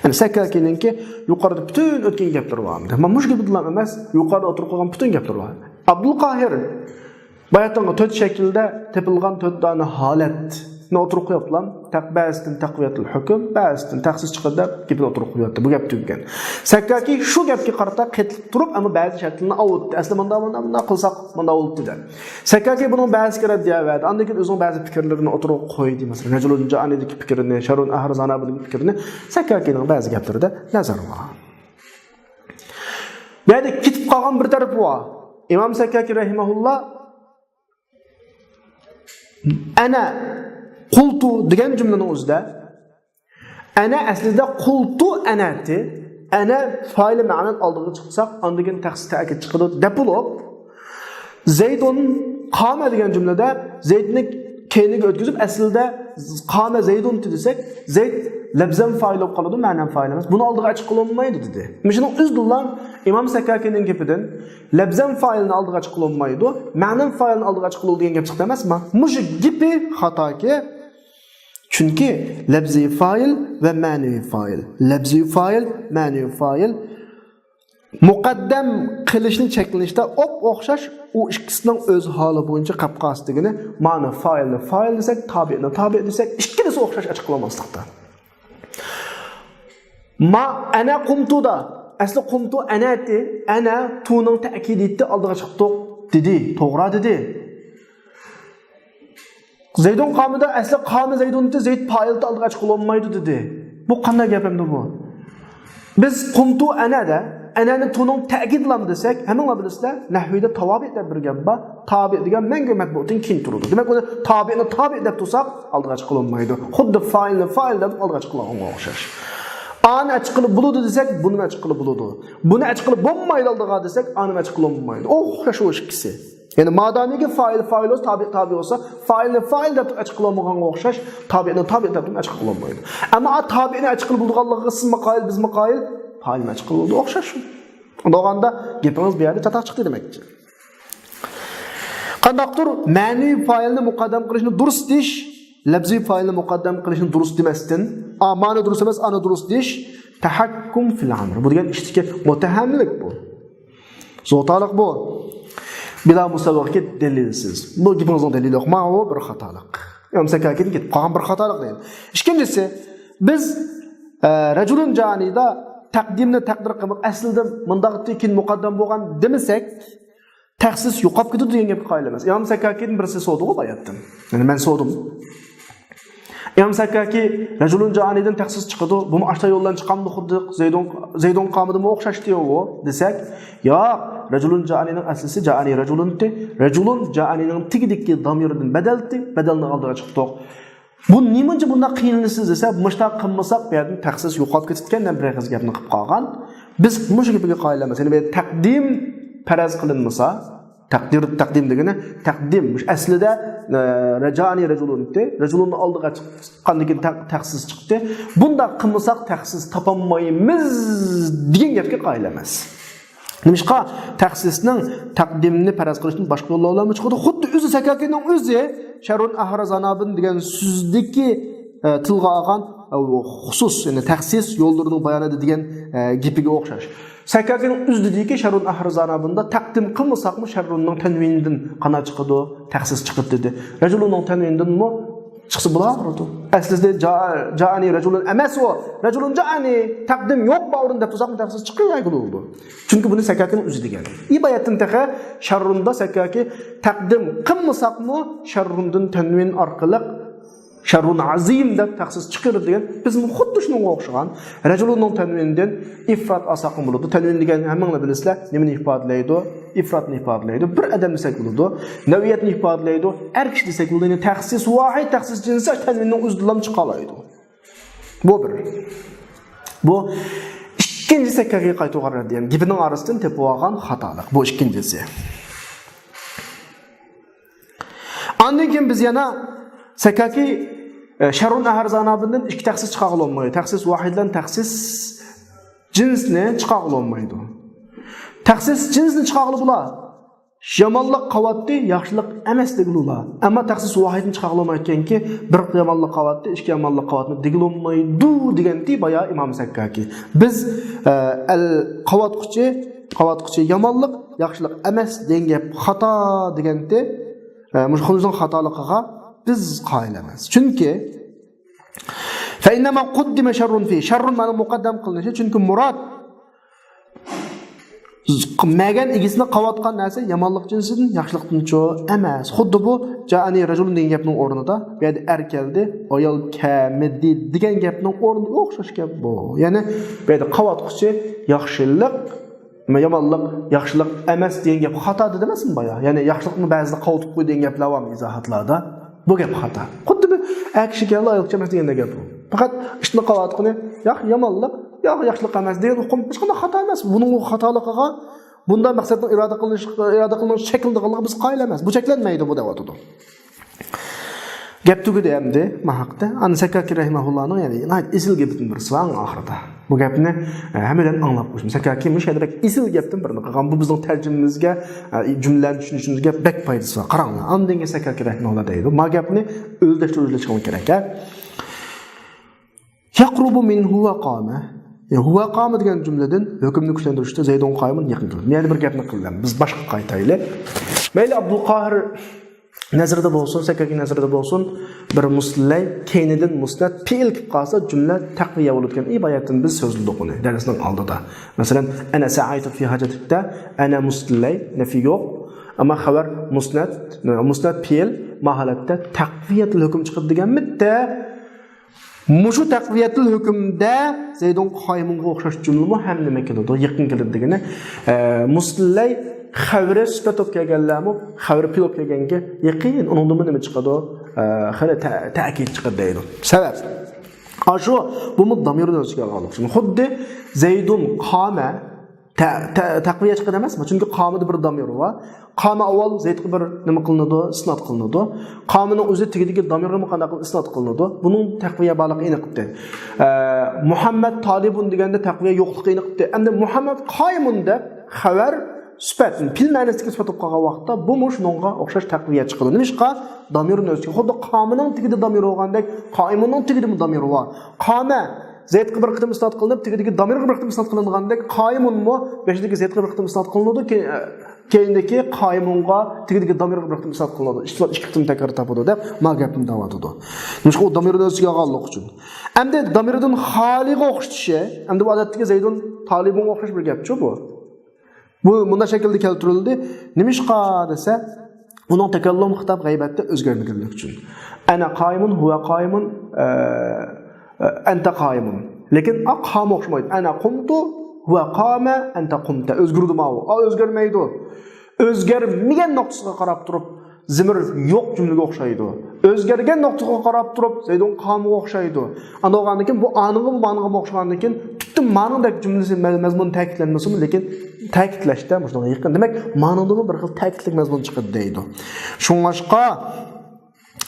يەنى سەككاكىنىڭكى يۇقىرىدا پۈتۈن ئۆتكەن گەپلىرى بار. مانا مۇشۇ گېپىدىلا ئەمەس، يۇقىرىدا ئوتتۇرىغا قويغان پۈتۈن گەپلىرى بار. ئابدۇلقاھىر باياتىنغا تۆت شەكىلدە تېپىلغان تۆت دانە ھالەتنى ئوتتۇرىغا قويۇپلا، تەق-، بەزىسىدىن تەقۋىيەتۇل ھۆكۈم، بەزىسىدىن تەخسىس چىقىدۇ دەپ گېپىنى ئوتتۇرىغا قويۇۋەتتى. بۇ گەپ تۈگىگەن. سەككاكى شۇ گەپكە قارىتا قېتىلىپ تۇرۇپ، ئەمما بەزى شەرتلەرنى ئاۋۇتتى. ئەسلى مۇنداق، مۇنداق، مۇنداق قىلساق، مۇنداق بولۇپتۇ دەپ. سەككاكى بۇنىڭ بەزىسىگە رەددىيە بەردى. ئاندىن كېيىن ئۆزىنىڭ بەزى پىكىرلىرىنى ئوتتۇرىغا قويدى. مەسىلەن، رەجۇلۇن جائىنىدىكى پىكرىنى، شەررۇن ئەھەر زانابىدىكى پىكرىنى، سەككاكىنىڭ بەزى گەپلىرىدە نەزەر بار. بۇ يەردە كېتىپ قالغان بىر تەرىپى بار. ئىمام سەككاكى رەھىمەھۇللا «ئەنە قۇلتۇ» دېگەن جۈملىنىڭ ئۆزىدە «ئەنە» ئەسلىدە «قۇلتۇ ئەنەتى»، «ئەنە» فائىلى مەنان ئالدىغا چىقساق، ئاندىن كېيىن تەخسىس تەئكىد چىقىدۇ دەپ بولۇپ، «زەيدۇن قامە» دېگەن جۈملىدە زەيدنى كەينىگە ئۆتكۈزۈپ، ئەسلىدە «قامە زەيدۇنتى» دېسەك، زەيد لەپزەن فائىل بولۇپ قالىدۇ، مەنەن فائىل ئەمەس. بۇنى ئالدىغا ئەچىقىلالمايدۇ دېدى. مۇشۇنىڭ ئۆزىدىلا ئىمام سەككاكىنىڭ گېپىدىن لەپزەن فائىلنى ئالدىغا ئەچىقىلالمايدۇ، مەنەن فائىلنى ئالدىغا ئەچىقىلىدۇ دېگەن گەپ چىقتى ئەمەسمۇ؟ مۇشۇ گېپى خاتاكى. چۈنكى لەپزىي فائىل ۋە مەنىۋى فائىل، لەپزىي فائىل، مەنىۋى فائىل مۇقەددەم قىلىشنى چەكلىنىشتە ئوپئوخشاش ئۇ ئىككىسىنىڭ ئۆز ھالى بويىچە قاپقاس دېگىنى، مانا فائىلنى فائىل دېسەك، تابىئنى تابىئ دېسەك، ئىككىلىسى ئوخشاش ئەچىقلانماسلىقتا. ما ئەنە قۇمتۇدا، ئەسلى قۇمتۇ ئەنەتى، ئەنە تۇنىڭ تەئكىدىيىتى ئالدىغا چىقتۇق دېدى، توغرا دېدى. زەيدۇن قامىدا ئەسلى قامە زەيدۇنتى، زەيد پائىلتى ئالدىغا ئەچىقىلالمايدۇ دېدى. بۇ قانداق گەپ ئەمدى بۇ؟ بىز قۇمتۇ ئەنەدە، ئەنەنى تۇنىڭ تەئكىدلام دېسەك، ھەممىڭلار بىلىسىلەر، نەھۋىدە تاۋابىئ دەپ بىر گەپ بار. تابىئ دېگەن مەڭگۈ مەتبۇئتىن كېيىن تۇرىدۇ. دېمەك، ئۇنى تابىئنى تابىئ دەپ تۇرساق، ئالدىغا ئەچىقىلالمايدۇ. خۇددى فائىلنى فائىل دەپ ئالدىغا ئەچىقىلغانغا ئوخشاش. ئانى ئەچىقىلىپ بولىدۇ دېسەك، بۇنىمۇ ئەچىقىلىپ بولىدۇ. بۇنى ئەچىقىلىپ بولمايدۇ ئالدىغا دېسەك، ئانىمۇ ئەچىقىلىپ بولمايدۇ. ئوخشاش ئۇ ئىككىسى. يەنى مادامىكى فائىل فائىل بولسا، تابىئ تابىئ بولسا، فائىلنى فائىل دەپ ئەچىقىلالمىغانغا ئوخشاش، تابىئنى تابىئ دەپ ئەچىقىلالمايدۇ. ئەمما تابىئنى ئەچىقىلىپ بولىدىغانلىقىغا سىزمۇ قايىل، بىزمۇ قايىل، فائىلنى ئەچىقىلىپ بولىدۇ. ئوخشاش شۇ. ئۇنداق بولغاندا گېپىڭىز بۇ يەردە چاتاق چىقتى دېمەكچى. قانداقتۇر مەنىۋى فائىلنى مۇقەددەم قىلىشنى دۇرۇس دېيىش، لەپزىي فائىلنى مۇقەددەم قىلىشنى دۇرۇس دېمەستىن، ئا، مانا دۇرۇس ئەمەس، ئانا دۇرۇس دېيىش، تەھەككۇم فىل ئەمر. بۇ دېگەن ئىشتىكى مۇتتەھەملىك بۇ. زوتالىق بۇ. بىلا مۇسەۋۋىغىكى دەلىلسىز. بۇ گېپىڭىزنىڭ دەلىلى يوق. ماۋۇ بىر خاتالىق. ئىمام سەكاكىدىن كېتىپ قالغان بىر خاتالىق دەيدۇ. ئىككىنچىسى، بىز، ئە، رەجۇلۇن جانىدا تەقدىمنى تەقدىر قىلىپ، ئەسلىدە مۇنداق كېيىن مۇقەددەم بولغان دېمىسەك، تەخسىس يوقاپ كېتىدۇ دېگەن گەپكە قايىل ئەمەس. ئىمام سەكاكىدىن بىرسى سورىدىغۇ باياتتىن. يەنى مەن سورىدىم. ئىمام سەككاكى رەجۇلۇن جائىنىدىن تەخسىس چىقىدۇ. بۇمۇ ئاشۇنداق يولدىن چىقامدۇ خۇددى زەيدۇن، زەيدۇن قامىدىمۇ ئوخشاشتى ئۇ دېسەك، ياق، رەجۇلۇن جائىنىنىڭ ئەسلىسى جائىنى رەجۇلۇنتى. رەجۇلۇن جائىنىنىڭ تېگىدىكى دامىرىدىن بەدەلتى، بەدەلنى ئالدىغا چىقتۇق. بۇ نېمىنچە بۇنداق قىينىلىسىز دېسە، مۇشۇنداق قىلمىساق بۇ يەردىن تەخسىس يوقاپ كېتىدىكەن دەپ بىر ئېغىز گەپنى قىلىپ قالغان. بىز مۇشۇ گېپىگە قايىل ئەمەس. يەنى بۇ يەردە تەقدىم پەرەز قىلىنمىسا، تەقدىر، تەقدىم دېگىنى تەقدىم، مۇشۇ ئەسلىدە، ئە، رەجانى رەجۇلۇنتى، رەجۇلۇننى ئالدىغا چىققاندىن كېيىن تەق-، تەخسىس چىقتى. بۇنداق قىلمىساق تەخسىس تاپالمايمىز دېگەن گەپكە قايىل ئەمەس. نېمىشقا؟ تەخسىسنىڭ تەقدىمنى پەرەز قىلىشتىن باشقا يوللار بىلەنمۇ چىقىدۇ. خۇددى ئۆزى سەكاكىنىڭ ئۆزى شەررۇن ئەھرى زانابىن دېگەن سۆزدىكى، ئە، تىلغا ئالغان، ئە، خۇسۇس، يەنى تەخسىس يوللىرىنىڭ بايانىدا دېگەن، ئە، گېپىگە ئوخشاش. سەكاكىنىڭ ئۆزى دېدىكى، شەررۇن ئەھرى زانابىندا تەقدىم قىلمىساقمۇ شەررۇننىڭ تەنۋىنىدىن قانا چىقىدۇ، تەخسىس چىقىدۇ دېدى. رەجۇلۇننىڭ تەنۋىنىدىنمۇ چىقسا بولۇۋېرىدۇ. ئەسلىدە جا-، جائىنى رەجۇلۇن ئەمەس ئۇ. رەجۇلۇن جائىنى، تەقدىم يوق بۇ ئورۇندا دەپ تۇرساقمۇ تەخسىس چىقىۋەرگىلى بولىدۇ. چۈنكى بۇنى سەكاكىنىڭ ئۆزى دېگەن. ئى باياتتىن تېخى شەررۇندا سەكاكى تەقدىم قىلمىساقمۇ شەررۇندىن تەنۋىن ئارقىلىق شەررۇن ئەزىم دەپ تەخسىس چىقىرىدىغان، بىزمۇ خۇددى شۇنىڭغا ئوخشىغان. رەجۇلۇننىڭ تەنۋىنىدىن ئىفرات ئالساقمۇ بولىدۇ. تەنۋىن دېگەن ھەممىڭلار بىلىسىلەر، نېمىنى ئىپادىلەيدۇ؟ ئىفراتنى ئىپادىلەيدۇ. بىر ئادەم دېسەك بولىدۇ. نەۋئىيەتنى ئىپادىلەيدۇ. ئەر كىشى دېسەك بولىدۇ. يەنى تەخسىس ۋاھىد، تەخسىس جىنسى تەنۋىننىڭ ئۆزىدىنلا چىقالايدۇ. بۇ بىر. بۇ ئىككىنچى سەككاكىگە قايتۇرغان رەددىيە. گېپىنىڭ ئارىسىدىن تېپىۋالغان خاتالىق. بۇ ئىككىنچىسى. ئاندىن كېيىن بىز يەنە سەككاكى، ئە، شەررۇن ئەھەر زانابىندىن ئىككى تەخسىس چىقارغىلى بولمايدۇ. تەخسىس ۋاھىدلەن تەخسىس جىنسنى چىقارغىلى بولمايدۇ. تەخسىس جىنسنى چىقارغىلى بولا. يامانلىق قاۋاتتى، ياخشىلىق ئەمەس دېگىلى بولا. ئەمما تەخسىس ۋاھىدنى چىقارغىلى بولمايدىكەنكى، بىر يامانلىق قاۋاتتى، ئىككى يامانلىق قاۋاتمىدى دېگىلى بولمايدۇ دېگەنتى بايا ئىمام سەككاكى. بىز، ئە، ئەل قاۋاتقۇچى، قاۋاتقۇچى يامانلىق، ياخشىلىق ئەمەس دېگەن گەپ خاتا دېگەنتى. ئە، مۇشۇ خۇنۇزنىڭ خاتالىقىغا بىز قايىل ئەمەس. چۈنكى فَإِنَّمَا قُدِّمَ شَرٌّ فِيهِ. شەررۇن مانا مۇقەددەم قىلىنىشى. چۈنكى مۇراد مەگەن ئىگىسىنى قاۋاتقان نەرسە يامانلىق جىنسىدىن، ياخشىلىقتىنچۇ ئەمەس. خۇددى بۇ جائەنى رەجۇلۇن دېگەن گەپنىڭ ئورنىدا، بۇ يەردە ئەر كەلدى، ئايال كەلمىدى دېگەن گەپنىڭ ئورنىغا ئوخشاش گەپ بۇ. يەنى بۇ يەردە قاۋاتقۇچى ياخشىلىق، يامانلىق ياخشىلىق ئەمەس دېگەن گەپ خاتا دېدىم ئەمەسمۇ بايا؟ يەنى ياخشىلىقنى بەزىدە قاۋىتىپ قوي دېگەن گەپلەر بارمۇ ئىزاھاتلاردا؟ بۇ گەپ خاتا. خۇددى بىر ئەر كىشى كەلدى، ئايال كىشى ئەمەس دېگەندەك گەپ بۇ. پەقەت ئىشنى قاۋاتقىنى، ياق، يامانلىق، ياق، ياخشىلىق ئەمەس دېگەن ئۇقۇم ھېچقانداق خاتا ئەمەس. بۇنىڭ خاتالىقىغا، بۇنداق مەقسەتنىڭ ئىرادە قىلىنىش، ئىرادە قىلىنىش شەكلىنىدىغانلىقىغا بىز قايىل ئەمەس. بۇ چەكلەنمەيدۇ، بۇ دەۋاتىدۇ. گەپ تۈگىدى ئەمدى ما ھەقتە. ئەنە سەككاكى رەھىمەھۇللانىڭ، يەنى ناھايىتى ئېسىل گېپىدىن بىرسى بار ئەڭ ئاخىرىدا. بۇ گەپنى، ئە، ھەممەيلەن ئاڭلاپ قويسۇن. سەككاكى مۇشۇ يەردە بەك ئېسىل گەپتىن بىرنى قىلغان. بۇ بىزنىڭ تەرجىمىمىزگە، ئە، جۈملىلەرنى چۈشىنىشىمىزگە بەك پايدىسى بار. قاراڭلار، ئاندىن كېيىن سەككاكى رەھىمەھۇللا دەيدۇ. ما گەپنى ئۆزلەشتۈرۈۋېلىشىڭلار كېرەك، ھە؟ يەقرۇبۇ مىن ھۇۋە قامە. يا، ھۇۋە قامە دېگەن جۈملىدىن ھۆكۈمنى كۈچلەندۈرۈشتە زەيدۇن قائىمۇن يېقىن كېلىدۇ. يەنە بىر گەپنى قىلىمىز. باشقا قايتايلى. مەيلى ئابدۇلقاھىر نەزىرىدە بولسۇن، سەككاكى نەزىرىدە بولسۇن، بىر مۇسلەي كەينىدىن مۇسنەت پېئىل كېلىپ قالسا، جۈملە تەقۋىيە بولىدىكەن. ئى، باياتىن بىز سۆزلىدۇق ئۇنى دەرسنىڭ ئالدىدا. مەسىلەن، ئەنە سەئەيتۇ فى ھاجەتىكتە، ئەنە مۇسلەي، نەفى يوق. ئەمما خەۋەر مۇسنەت، مۇسنەت پېئىل ما ھالەتتە تەقۋىيەتىل ھۆكۈم چىقىدۇ دېگەنمىدە، مۇشۇ تەقۋىيەتىل ھۆكۈمدە زەيدۇن قائىمۇنغا ئوخشاش جۈملىمۇ ھەم نېمە كېلىدۇ؟ يېقىن كېلىدۇ دېگىنى، ئە، مۇسلەي خەۋىرى سۈپەت بولۇپ كەلگەنلەرمۇ خەۋىرى پېئىل بولۇپ كەلگەنگە يېقىن، ئۇنىڭدىنمۇ نېمە چىقىدۇ؟ ئە، خېلى تە-، تەئكىد چىقىدۇ دەيدۇ. سەۋەب، ئاشۇ، بۇمۇ دامىرنى ئۆز ئىچىگە ئالغانلىق ئۈچۈن. خۇددى زەيدۇن قامە تە-، تە-، تەقۋىيە چىقىدۇ ئەمەسمۇ؟ چۈنكى قامىدا بىر دامىر بار. قامە ئاۋۋال زەيدقا بىر نېمە قىلىنىدۇ؟ ئىسناد قىلىنىدۇ. قامىنىڭ ئۆزى تېگىدىكى دامىرغىمۇ قانداق قىلىپ ئىسناد قىلىنىدۇ؟ بۇنىڭ تەقۋىيە بارلىقى ئېنىقتى. ئە، مۇھەممەد تالىبۇن دېگەندە تەقۋىيە يوقلۇقى ئېنىقتى. ئەمدى مۇھەممەد قائىمۇن دەپ خەۋەر سۈپەت، پېئىل مەنىسىدىكى سۈپەت بولۇپ قالغان ۋاقىتتا بۇمۇ شۇنىڭغا ئوخشاش تەقۋىيە چىقىدۇ. نېمىشقا؟ دامىرنى ئۆز ئىچىگە، خۇددى قامىنىڭ تېگىدە دامىر بولغاندەك، قائىمۇننىڭ تېگىدىمۇ دامىر بار. قامە زەيدقا بىر قېتىم ئىسناد قىلىنىپ، تېگىدىكى دامىرغا بىر قېتىم ئىسناد قىلىنغاندەك، قائىمۇنمۇ بېشىدىكى زەيدقا بىر قېتىم ئىسناد قىلىنىدۇ، كېيىن، كېيىندىكى قائىمۇنغا، تېگىدىكى دامىرغا بىر قېتىم ئىسناد قىلىنىدۇ. ئىككى، ئىككى قېتىم تەكرار تاپىدۇ دەپ ما گەپنى دەۋاتىدۇ. نېمىشقا؟ ئۇ دامىرنى ئۆز ئىچىگە ئالغانلىقى ئۈچۈن. ئەمدى دامىردىن خالىيغا ئوخشىتىشى، ئەمدى بۇ ئادەتتىكى زەيدۇن تالىبۇنغا ئوخشاش بىر گەپچۇ بۇ. بۇ مۇنداق شەكىلدە كەلتۈرۈلدى. نېمىشقا دېسە، ئۇنىڭ تەكەللۇم خىتاب غەيبەتتە ئۆزگەرمىگەنلىكى ئۈچۈن. ئەنە قائىمۇن، ھۇۋە قائىمۇن، ئە، ئە، ئەنتە قائىمۇن. لېكىن ئا قامى ئوخشىمايدۇ. ئەنە قۇمتۇ، ھۇۋە قامە، ئەنتە قۇمتە. ئۆزگىرىدۇ ماۋۇ. ئا ئۆزگەرمەيدۇ. ئۆزگەرمىگەن نۇقتىسىغا قاراپ تۇرۇپ، زېمىر يوق جۈملىگە ئوخشايدۇ. ئۆزگەرگەن نۇقتىغا قاراپ تۇرۇپ، زەيدۇن قامىغا ئوخشايدۇ. ئاندىن بولغاندىن كېيىن بۇ ئانىڭغىمۇ مانىڭغىمۇ ئوخشىغاندىن كېيىن پۈتۈن مانىڭدەك جۈملىسى مە-، مەزمۇنى تەكىتلەنمىسىمۇ، لېكىن تەكىتلەشتە مۇشۇنىڭغا يېقىن. دېمەك، مانىڭدىمۇ بىر خىل تەكىتلىك مەزمۇن چىقىدۇ دەيدۇ. شۇڭلاشقا،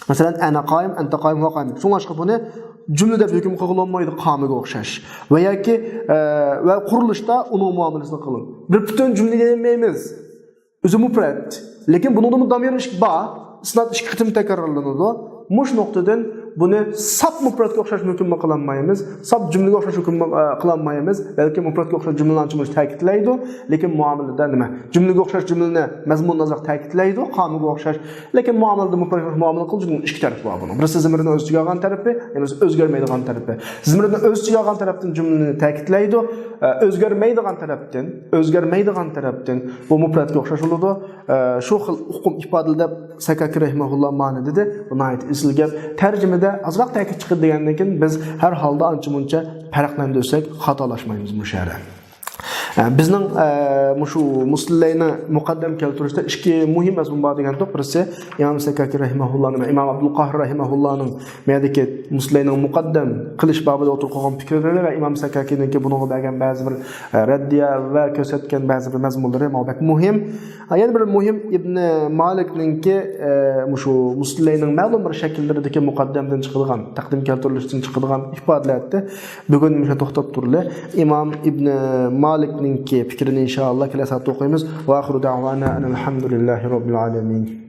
مەسىلەن، ئەنە قائىم، ئەنتە قائىم، ھۇۋە قائىم. شۇڭلاشقا بۇنى جۈملە دەپ ھۆكۈم قىلغىلى بولمايدۇ، قامىغا ئوخشاش. ۋە ياكى، ئە، ۋە قۇرۇلۇشتا ئۇنىڭ مۇئامىلىسىنى قىلىڭ. بىر پۈتۈن جۈملىگە دېمەيمىز. ئۆزى مۇپرەت. لېكىن بۇنىڭدىمۇ دامىر ئىش بار. ئىسناد ئىككى قېتىم تەكرارلىنىدۇ. مۇشۇ نۇقتىدىن بۇنى ساپ مۇپرەتكە ئوخشاش ھۆكۈممۇ قىلالمايمىز، ساپ جۈملىگە ئوخشاش ھۆكۈممۇ، ئە، قىلالمايمىز. بەلكى مۇپرەتكە ئوخشاش جۈملىلەرنى مۇشۇ تەكىتلەيدۇ، لېكىن مۇئامىلىدە نېمە؟ جۈملىگە ئوخشاش جۈملىنى مەزمۇنىنى ئازراق تەكىتلەيدۇ، قامىغا ئوخشاش. لېكىن مۇئامىلىدە مۇپرەتكە ئوخشاش مۇئامىلە قىلىدۇ، چۈنكى ئىككى تەرىپى بار بۇنىڭ. بىرسى زېمىرنى ئۆز ئىچىگە ئالغان تەرىپى، يەنە بىرسى ئۆزگەرمەيدىغان تەرىپى. زېمىرنى ئۆز ئىچىگە ئالغان تەرەپتىن جۈملىنى تەكىتلەيدۇ، ئە، ئۆزگەرمەيدىغان تەرەپتىن، ئۆزگەرمەيدىغان تەرەپتىن بۇ مۇپرەتكە ئوخشاش بولىدۇ. ئە، شۇ خىل ئۇقۇم ئىپادىلەپ سەككاكى رەھىمەھۇللا مانا دېدى. بۇ ناھايىتى ئېسىل گەپ. تەرجىمىدە ئازراق تەكىت چىقىدۇ دېگەندىن كېيىن، بىز ھەر ھالدا ئانچە-مۇنچە پەرقلەندۈرسەك، خاتالاشمايمىز بۇ شەھەردە. ئە، بىزنىڭ، ئە، مۇشۇ مۇسلىلەينى مۇقەددەم كەلتۈرۈشتە ئىككى مۇھىم مەزمۇن بار دېگەنتۇق. بىرسى ئىمام سەكاكى رەھىمەھۇللانىڭ ۋە ئىمام ئابدۇلقاھىر رەھىمەھۇللانىڭ مەدىكى مۇسلىلەينىڭ مۇقەددەم قىلىش بابىدا ئوتتۇرىغا قويغان پىكىرلىرى ۋە ئىمام سەكاكىنىڭكى بۇنىڭغا بەرگەن بەزى بىر، ئە، رەددىيە ۋە كۆرسەتكەن بەزى بىر مەزمۇنلىرى ماڭا بەك مۇھىم. يەنە بىر مۇھىم ئىبنى مالىكنىڭكى، ئە، مۇشۇ مۇسلىلەينىڭ مەلۇم بىر شەكىللىرىدىكى مۇقەددەمدىن چىقىدىغان، تەقدىم كەلتۈرۈلۈشتىن چىقىدىغان ئىپادىلەردە بۈگۈن مۇشۇ توختاپ تۇرىلى. ئىمام ئىبنى مالىكنىڭكى پىكرىنى ئىنشائاللا كېلەر سائەتتە ئوقۇيمىز. ۋە ئاخىرۇ دەۋانا ئەنىل ھەمدۇلىللاھى رەببىل ئالەمىن.